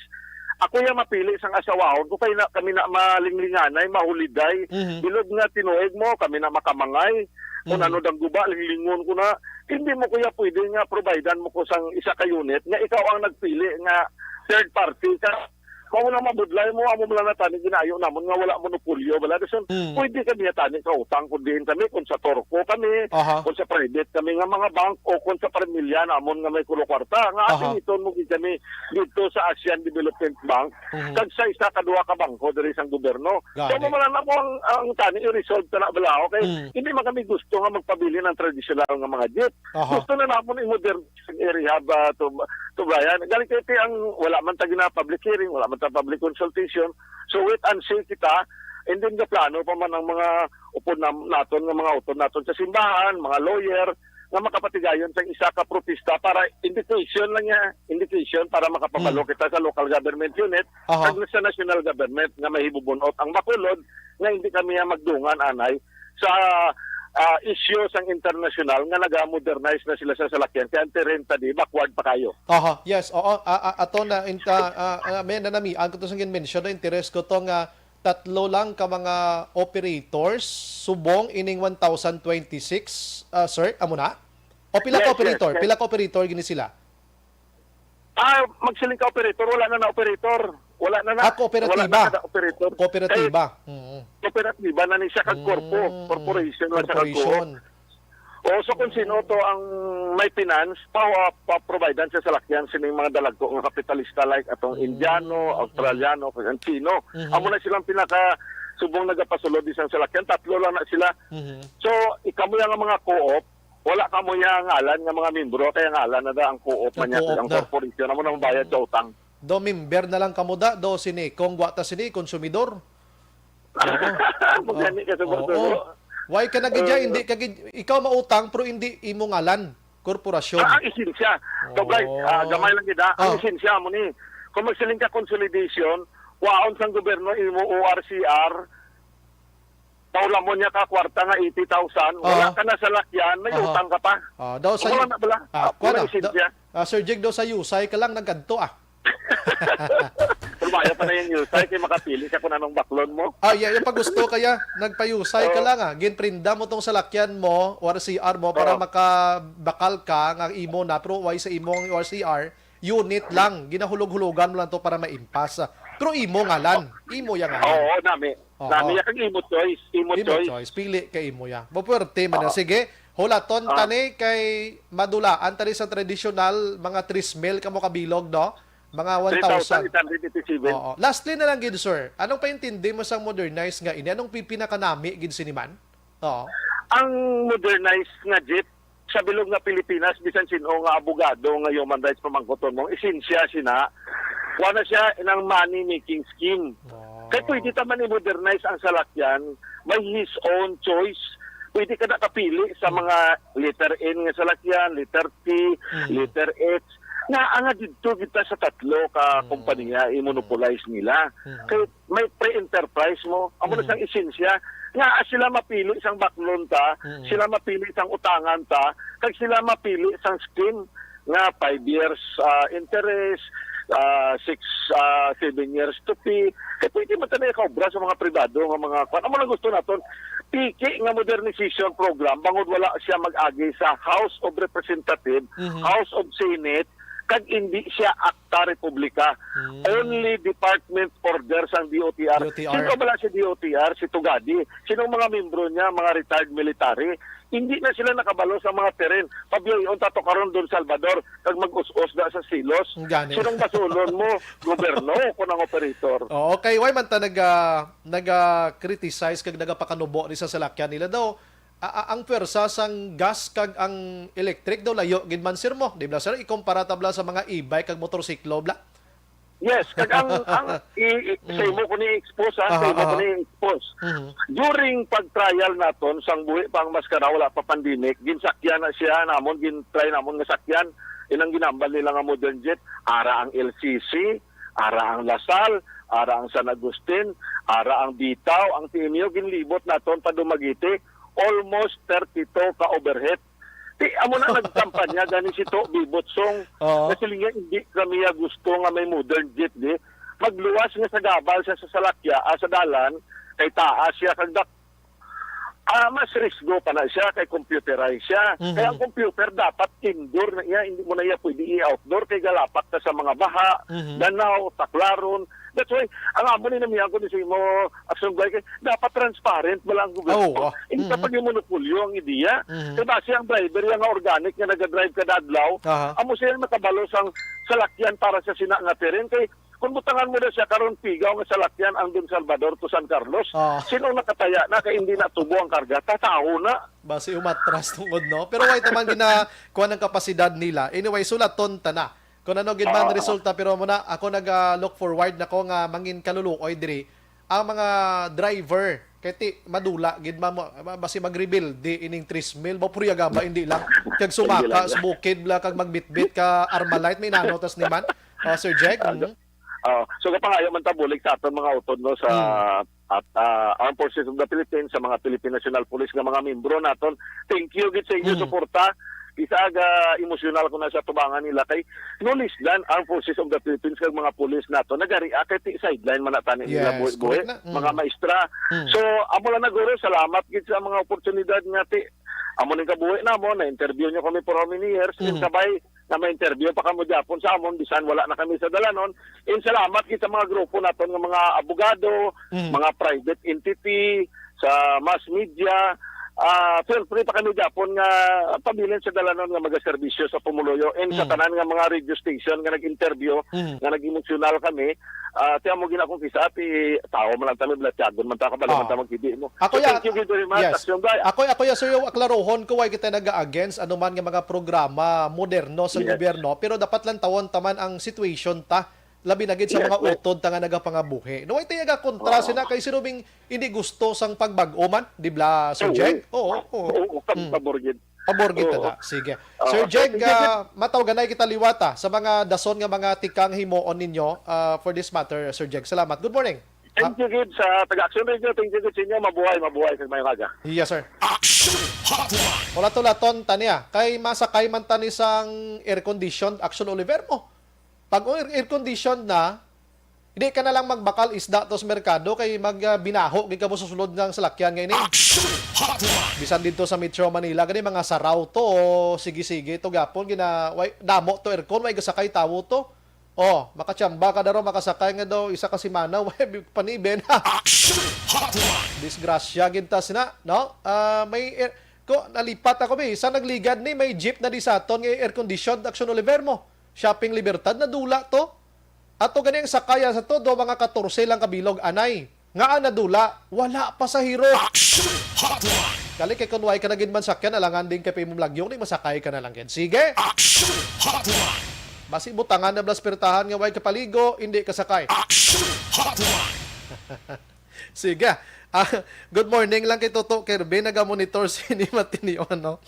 Ako ya mapili sang asawahon ko kay na, kami na malinglinganay, mahuliday. Mhm. Bilog nga tinuig mo, kami na makamangay. Kung Mhm. ano dang guba, linglingon ko na. Hindi mo kuya pwede nga providean mo ko sang isa ka unit nga ikaw ang nagpili nga third party ka. Kung na mabudlay mo, amo lang na tani ginayo namon nga wala monopolyo, wala. So, Hmm. pwede kami tani kautang kung diin kami, kung sa Torco kami, Aha. kung sa private kami nga mga bank, o kung sa pamilya namon nga may kulo kwarta. Nga Aha. ating iton mo gid kami dito sa Asian Development Bank, Mhm. kag sa isa ka duha ka bangko diri sang gobyerno. So, Gani. mamalan na mo ang, ang tani i-resolve ta na bala, okay? Hmm. Hindi man kami gusto nga magpabilin ang tradisyonal nga mga jeep. Aha. Gusto na namon i-modern sa area ba to, to Brian. Galing kay ti ang wala man ta gina public hearing, wala man ta public consultation. So wait and see kita. And then the plano pa man ang mga upod nam-, naton nga mga utod naton sa simbahan, mga lawyer, nga makapatigayon sa isa ka protesta para indication lang niya, indication para makapabalo Hmm. kita sa local government unit Aha. kag sa national government nga mahibubunot ang Bacolod nga hindi kami magdungan anay sa, ah, isyu sang internasyonal nga nagamodernize na sila sa salakyan, kay ang terrain ta di backward pa kayo. Aha, yes, oo. A-, a-, ato na inta, ah, ah, may nanamian ko to sa ginmention, no, interes ko to nga tatlo lang ka mga operators subong ining one thousand twenty-six, ah, sir, amo na? O pila ka Yes, yes, operator? yes. Pila ka operator gini sila? Ah, magsiling ka operator, wala na na operator. Wala na na. Ah, kooperatiba. Wala na na operator. Kooperatiba. Kay Mm. kooperatiba na ni siya kag corpo, Mm. corporation na siya kag Corporation. co-op. O, so kung sino to ang may finance, pa, pa providean sa salakyan sining mga dalagko nga kapitalista like atong Mm. Indiano, Australiano, kag ang Chino. Mhm. Amo na silang pinaka subong nagapasulod isang salakyan, tatlo lang na sila. Mhm. So, ikamo yang mga co-op, wala kamo ya ngalan nga mga membro, kaya ngalan na da ang co-op Ang man niya, co-op ang na. corporation, amo na ang bayad Mm. sa utang. Do member na lang kamo da, do sini, kung wa ta sini, konsumidor. Oo. Magani ka sa Oo. Bacolod. Why ka na gid, Oo. hindi ka gid, ikaw mautang, pero hindi imo ngalan, korporasyon. Ah, ang esensya. Kabay, Oo. ah, gamay lang gid, ah. Ang Oh. esensya mo ni, kung magsiling ka consolidation, waon sang gobyerno imo O R C R, Pahulamon niya ka kwarta nga eighty thousand, wala Aha. ka na salakyan, may Aha. utang ka pa. Ah, daw sa Wala yu-, na bala. ah, Ah, kuwan wala na, isin da-, siya. ah, Sir Jig, daw sa Yusay ka lang nagkadto, ah. Lumaya pa na yung Yusay, kay makapili siya kung anong baklon mo. Ah, yeah, yung pag gusto kaya, nagpayusay ka Oo. lang, ah. Ginprinda mo tong salakyan mo, or C R mo, para Oo. makabakal ka, nga imo na, pero why sa imong or C R, unit lang, ginahulog-hulogan mo lang to para maimpas. Pero imo ngalan, imo yang ngalan. Oo, nami. Oo. Nami, ya kag imo choice, imo Imo choice. choice, pili kay imo ya. Mapuwerte man na. Oo. Sige, hulaton Oo. tani kay madulaan tani sa tradisyonal, mga three mil kamo kabilog, no? Mga one thousand. Three thousand eight hundred eighty-seven. Oo. Lastly na lang gid, sir. Anong paintindi mo sa modernized nga ini? Anong pi-, pinakanami gid sini man? Oo. Ang modernized nga jeep, sa bilog nga Pilipinas, bisan sin-o nga abogado nga human rights pamangkuton mo, esensya sina, kuha na siya inang money-making scheme. Wow. Kay pwede ta man i-modernize ang salakyan by his own choice. Pwede ka nakapili sa Mm. mga letter N nga salakyan, letter T, Mm. letter H. Nga, nga didto kita sa tatlo ka Mm. kompanya, i-monopolize nila. Mm. Kay may free enterprise mo. Amo na Mm. sang esensya. Nga, ah, sila mapili sang baklon ta, Mm. sila mapili sang utangan ta, kag sila mapili sang scheme nga five years, ah, interest, ah, six, ah, seven years to pay. Kay pwede man tayo kaobra sa mga pribado nga mga kwan. Amo lang gusto naton, piki nga modernization program, bangod wala siya mag-agi sa House of Representative, Mhm. House of Senate, kag hindi siya akta republika. Hmm. Only department order sang D O T R. D O T R. Sino bala si D O T R? Si Tugadi. Sino ang mga membro niya? Mga retired military. Hindi na sila nakabalo sa mga teren. Pabiyayon ta to karon, Don Salvador, kag mag-us-os na sa silos. Gani. Sinong basulon mo? Gobyerno o kunang operator? Oo, kay why man ta naga, naga-criticize kag nagapakanubo ni sa salakyan nila daw? A-, a-, ang pwersa sang gas kag ang electric daw layo gid man, sir, mo. Di ba, sir? Ikumpara ta bala sa mga e-bike kag motorsiklo, bla? Yes, kag ang, ang i, i, sa Mm. imo ko ni expose, ha? Sa Aha, imo ko aha. ni expose. Mhm. During pag-trial naton, sang buhi pa ang maskara, wala pa pandemic, ginsakyan na siya namon, gin-try namon nga sakyan. Inang ginambal nila nga modern jet, ara ang L C C, ara ang Lasal, ara ang San Agustin, ara ang Bitaw, ang T M U, ginlibot naton pa Dumaguete, almost thirty-two ka overheat. Ti, amo na nagkampanya gani si To Bibot Song. Oo. Nasiling niya, "Hindi kami ya gusto nga may modern jet, di. Magluwas nga sa gabal siya sa salakya, ah, sa dalan, kay taas siya kag dak-, ah, mas risgo pa na siya kay computerized siya." Mhm. Kaya ang computer dapat indoor na iya, hindi mo na iya pwede i-outdoor kay galapat ka sa mga baha, Mhm. danaw, taklaron. That's why, ang amo ni namiyan ko ni sa imo, Action Guy, kay dapat transparent bala ang gobyerno. Oo, ah. Hindi Mhm. dapat yung monopolyo ang ideya. Mhm. Kay basi ang driver, yung nga organic nga nagadrive kada adlaw, Aha. amo siya nakabalo sang salakyan para sa sina nga teren. Kay kung butangan mo na siya karon, pigaw nga salakyan ang Don Salvador to San Carlos, Ah. sino nakataya na kay hindi na tubo ang karga? Tatawo na. Basi umatras tungod, no? Pero why taman gina-, kuha ng kapasidad nila? Anyway, sulaton ta na. Kung ano gid man Ah. resulta, pero mo na, ako nag, ah, look forward na ko nga mangin kaluluoy diri ang mga driver. Kay ti, madula gid man mo, ma-, basi magrebelde ining three mil, ba, puryaga ba, hindi lang. Kag sumaka, Hindi lang. sa bukid bla, kag magbitbit ka Armalite, may nano tas ni man. Ah, Sir Jeg? Ah, Mhm. ah, so, kapangayo man ta bulig sa aton mga utod, no, sa Hmm. at, ah, Armed Forces of the Philippines, sa mga Philippine National Police nga mga membro naton. Thank you gid sa inyo Mm. suporta. Isa aga emosyonal ko na sa tubangan nila kay no less than Armed Forces of the Philippines kag mga pulis nato nagari kay ti sideline man na tani nila Yes, buhi-buhi, correct na. Mm. mga maestra. Mm. So, amo lang na guro, salamat gid sa mga oportunidad nga ti amo ning kabuhi namo, na-interview nyo kami for how many years, Mm. and kabay na may interview pa kamo gyapon sa amon bisan wala na kami sa dalanon. And salamat gid sa mga grupo naton nga mga abogado, Mm. mga private entity, sa mass media. Ah, feel free pa kami gyapon nga pabilin sa dalanon nga magaserbisyo sa pumuluyo and sa Mm. tanan nga mga radio station nga nag-interview, Mm. nga nag-emosyonal kami. Ah, ti amo gid akong kisa, ti tawo man lang ta, may blatyagon man ta, kabalo man Ah. ta magkidi mo. Ako So, ya, thank you very much, yes. Action Guy. Ako, ako ya, sir, yung aklarohon ko, why kita naga-against anuman nga mga programa moderno sa Yes. gobyerno, pero dapat lang tawon taman ang situation ta, labi na gid sa Yes, mga yes. utod ta nga nagapangabuhi. No, why tayo kontra Oo. sina kay si Rubing hindi gusto sang pagbag-o man, di bla, Sir Oo. Jeg? Oo, oo. Oo, kami Mm. pabor gid. Pabor gid Oo. ta na. Sige. Oo, Sir so, Jeg, sige, ah, sige. matawaganay kita liwata sa mga dason nga mga tikang himuon ninyo, ah, for this matter, Sir Jeg. Salamat. Good morning. Thank Ah. you gid sa taga-Action Radio. Thank you gid sa inyo. Mabuhay, mabuhay kag mayong aga. Yes, sir. Action Hotline. Wala to laton, tani, ah. Kay masakay man tani sang air-conditioned Action Oliver mo. Pag air, air-conditioned na, hindi ka na lang magbakal isda to sa merkado kay mag, ah, binaho gid ka mo sa sulod nga salakyan nga ini. Action Hotline. Bisan dito sa Metro Manila, gani mga saraw to, o sige-sige to gapon, gina, way, damo to aircon, way gasakay tawo to. Oh, makachamba ka daro, makasakay nga daw isa ka semana, way paniben. Action Hotline. Disgrasya gid ta sina, no? Ah, may air, ko, nalipat ako, bi. Sa nagligad ni, may jeep na di sa aton nga air-conditioned, Action Oliver mo. Shopping Libertad, nadula to. Ato gani ang sakaya sa to, do mga katorse lang kabilog, anay. Nga ang nadula, wala pasahero. Action Hotline. Kali kay kung way ka na gid man sakyan, alangan din kay pa imong lagyo, di masakay ka na lang gid. Sige. Action Hotline. Basi butangan na blas pirtahan nga way kapaligo, hindi ka sakay. Action Hotline. Sige. Ah, good morning lang kay Toto Kirby, naga-monitor sini matinion, no?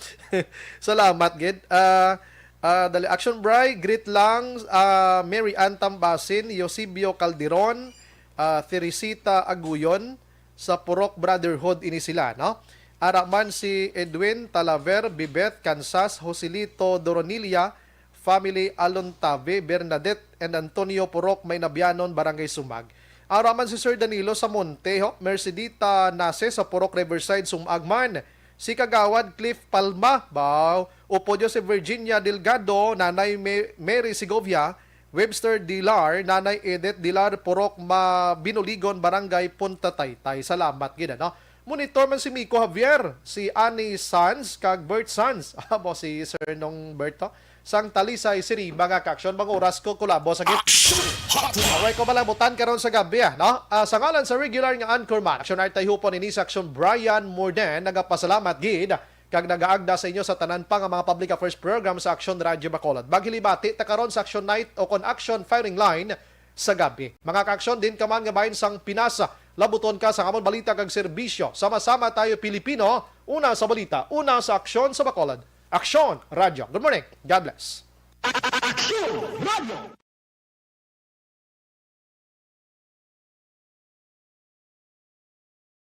Salamat gid. Ah, Ah, dali, Action Bri, greet lang, ah, Mary Ann Tambasin, Eusebio Calderon, ah, Teresita Aguyon, sa Purok Brotherhood ini sila, no? Ara man si Edwin Talaver, Bibet, Kansas, Joselito Doronilia, family Alontabe, Bernadette and Antonio Purok, Maynabianon, Barangay Sumag. Ara man si Sir Danilo Samonte, ho, Mercedita Nase sa Purok Riverside, Sumag man. Si Kagawad Cliff Palma, baw, upod yo si Virginia Delgado, Nanay Ma-, Mary Segovia, Webster Dilar, Nanay Edith Dilar, Purok Ma-, Binuligon, Barangay Punta Taytay. Salamat gid, ano? Monitor man si Miko Javier, si Annie Sanz, kag Bert Sanz. Amo si Sir Nong Berto. Sang Talisay City, mga ka-aksyon, mga oras ko, kulabo sa git. Action Hotline! Away ko malabutan karon sa gabi, ah, no? Ah, sa ngalan sa regular nga anchorman, Action Art Tayhupon, ini sa Action Brian Morden, nagapasalamat gid kag nagaagda sa inyo sa tanan pa nga mga public affairs program sa Action Radio Bacolod. Maghilibati ta karon sa Action Night o kon Action Firing Line sa gabi. Mga ka-aksyon, din ka man nga bahin sang Pinas, labuton ka sa amon balita kag serbisyo. Sama-sama tayo, Pilipino, una sa balita, una sa aksyon sa Bacolod. Aksyon Radio. Good morning. God bless. Aksyon Radio.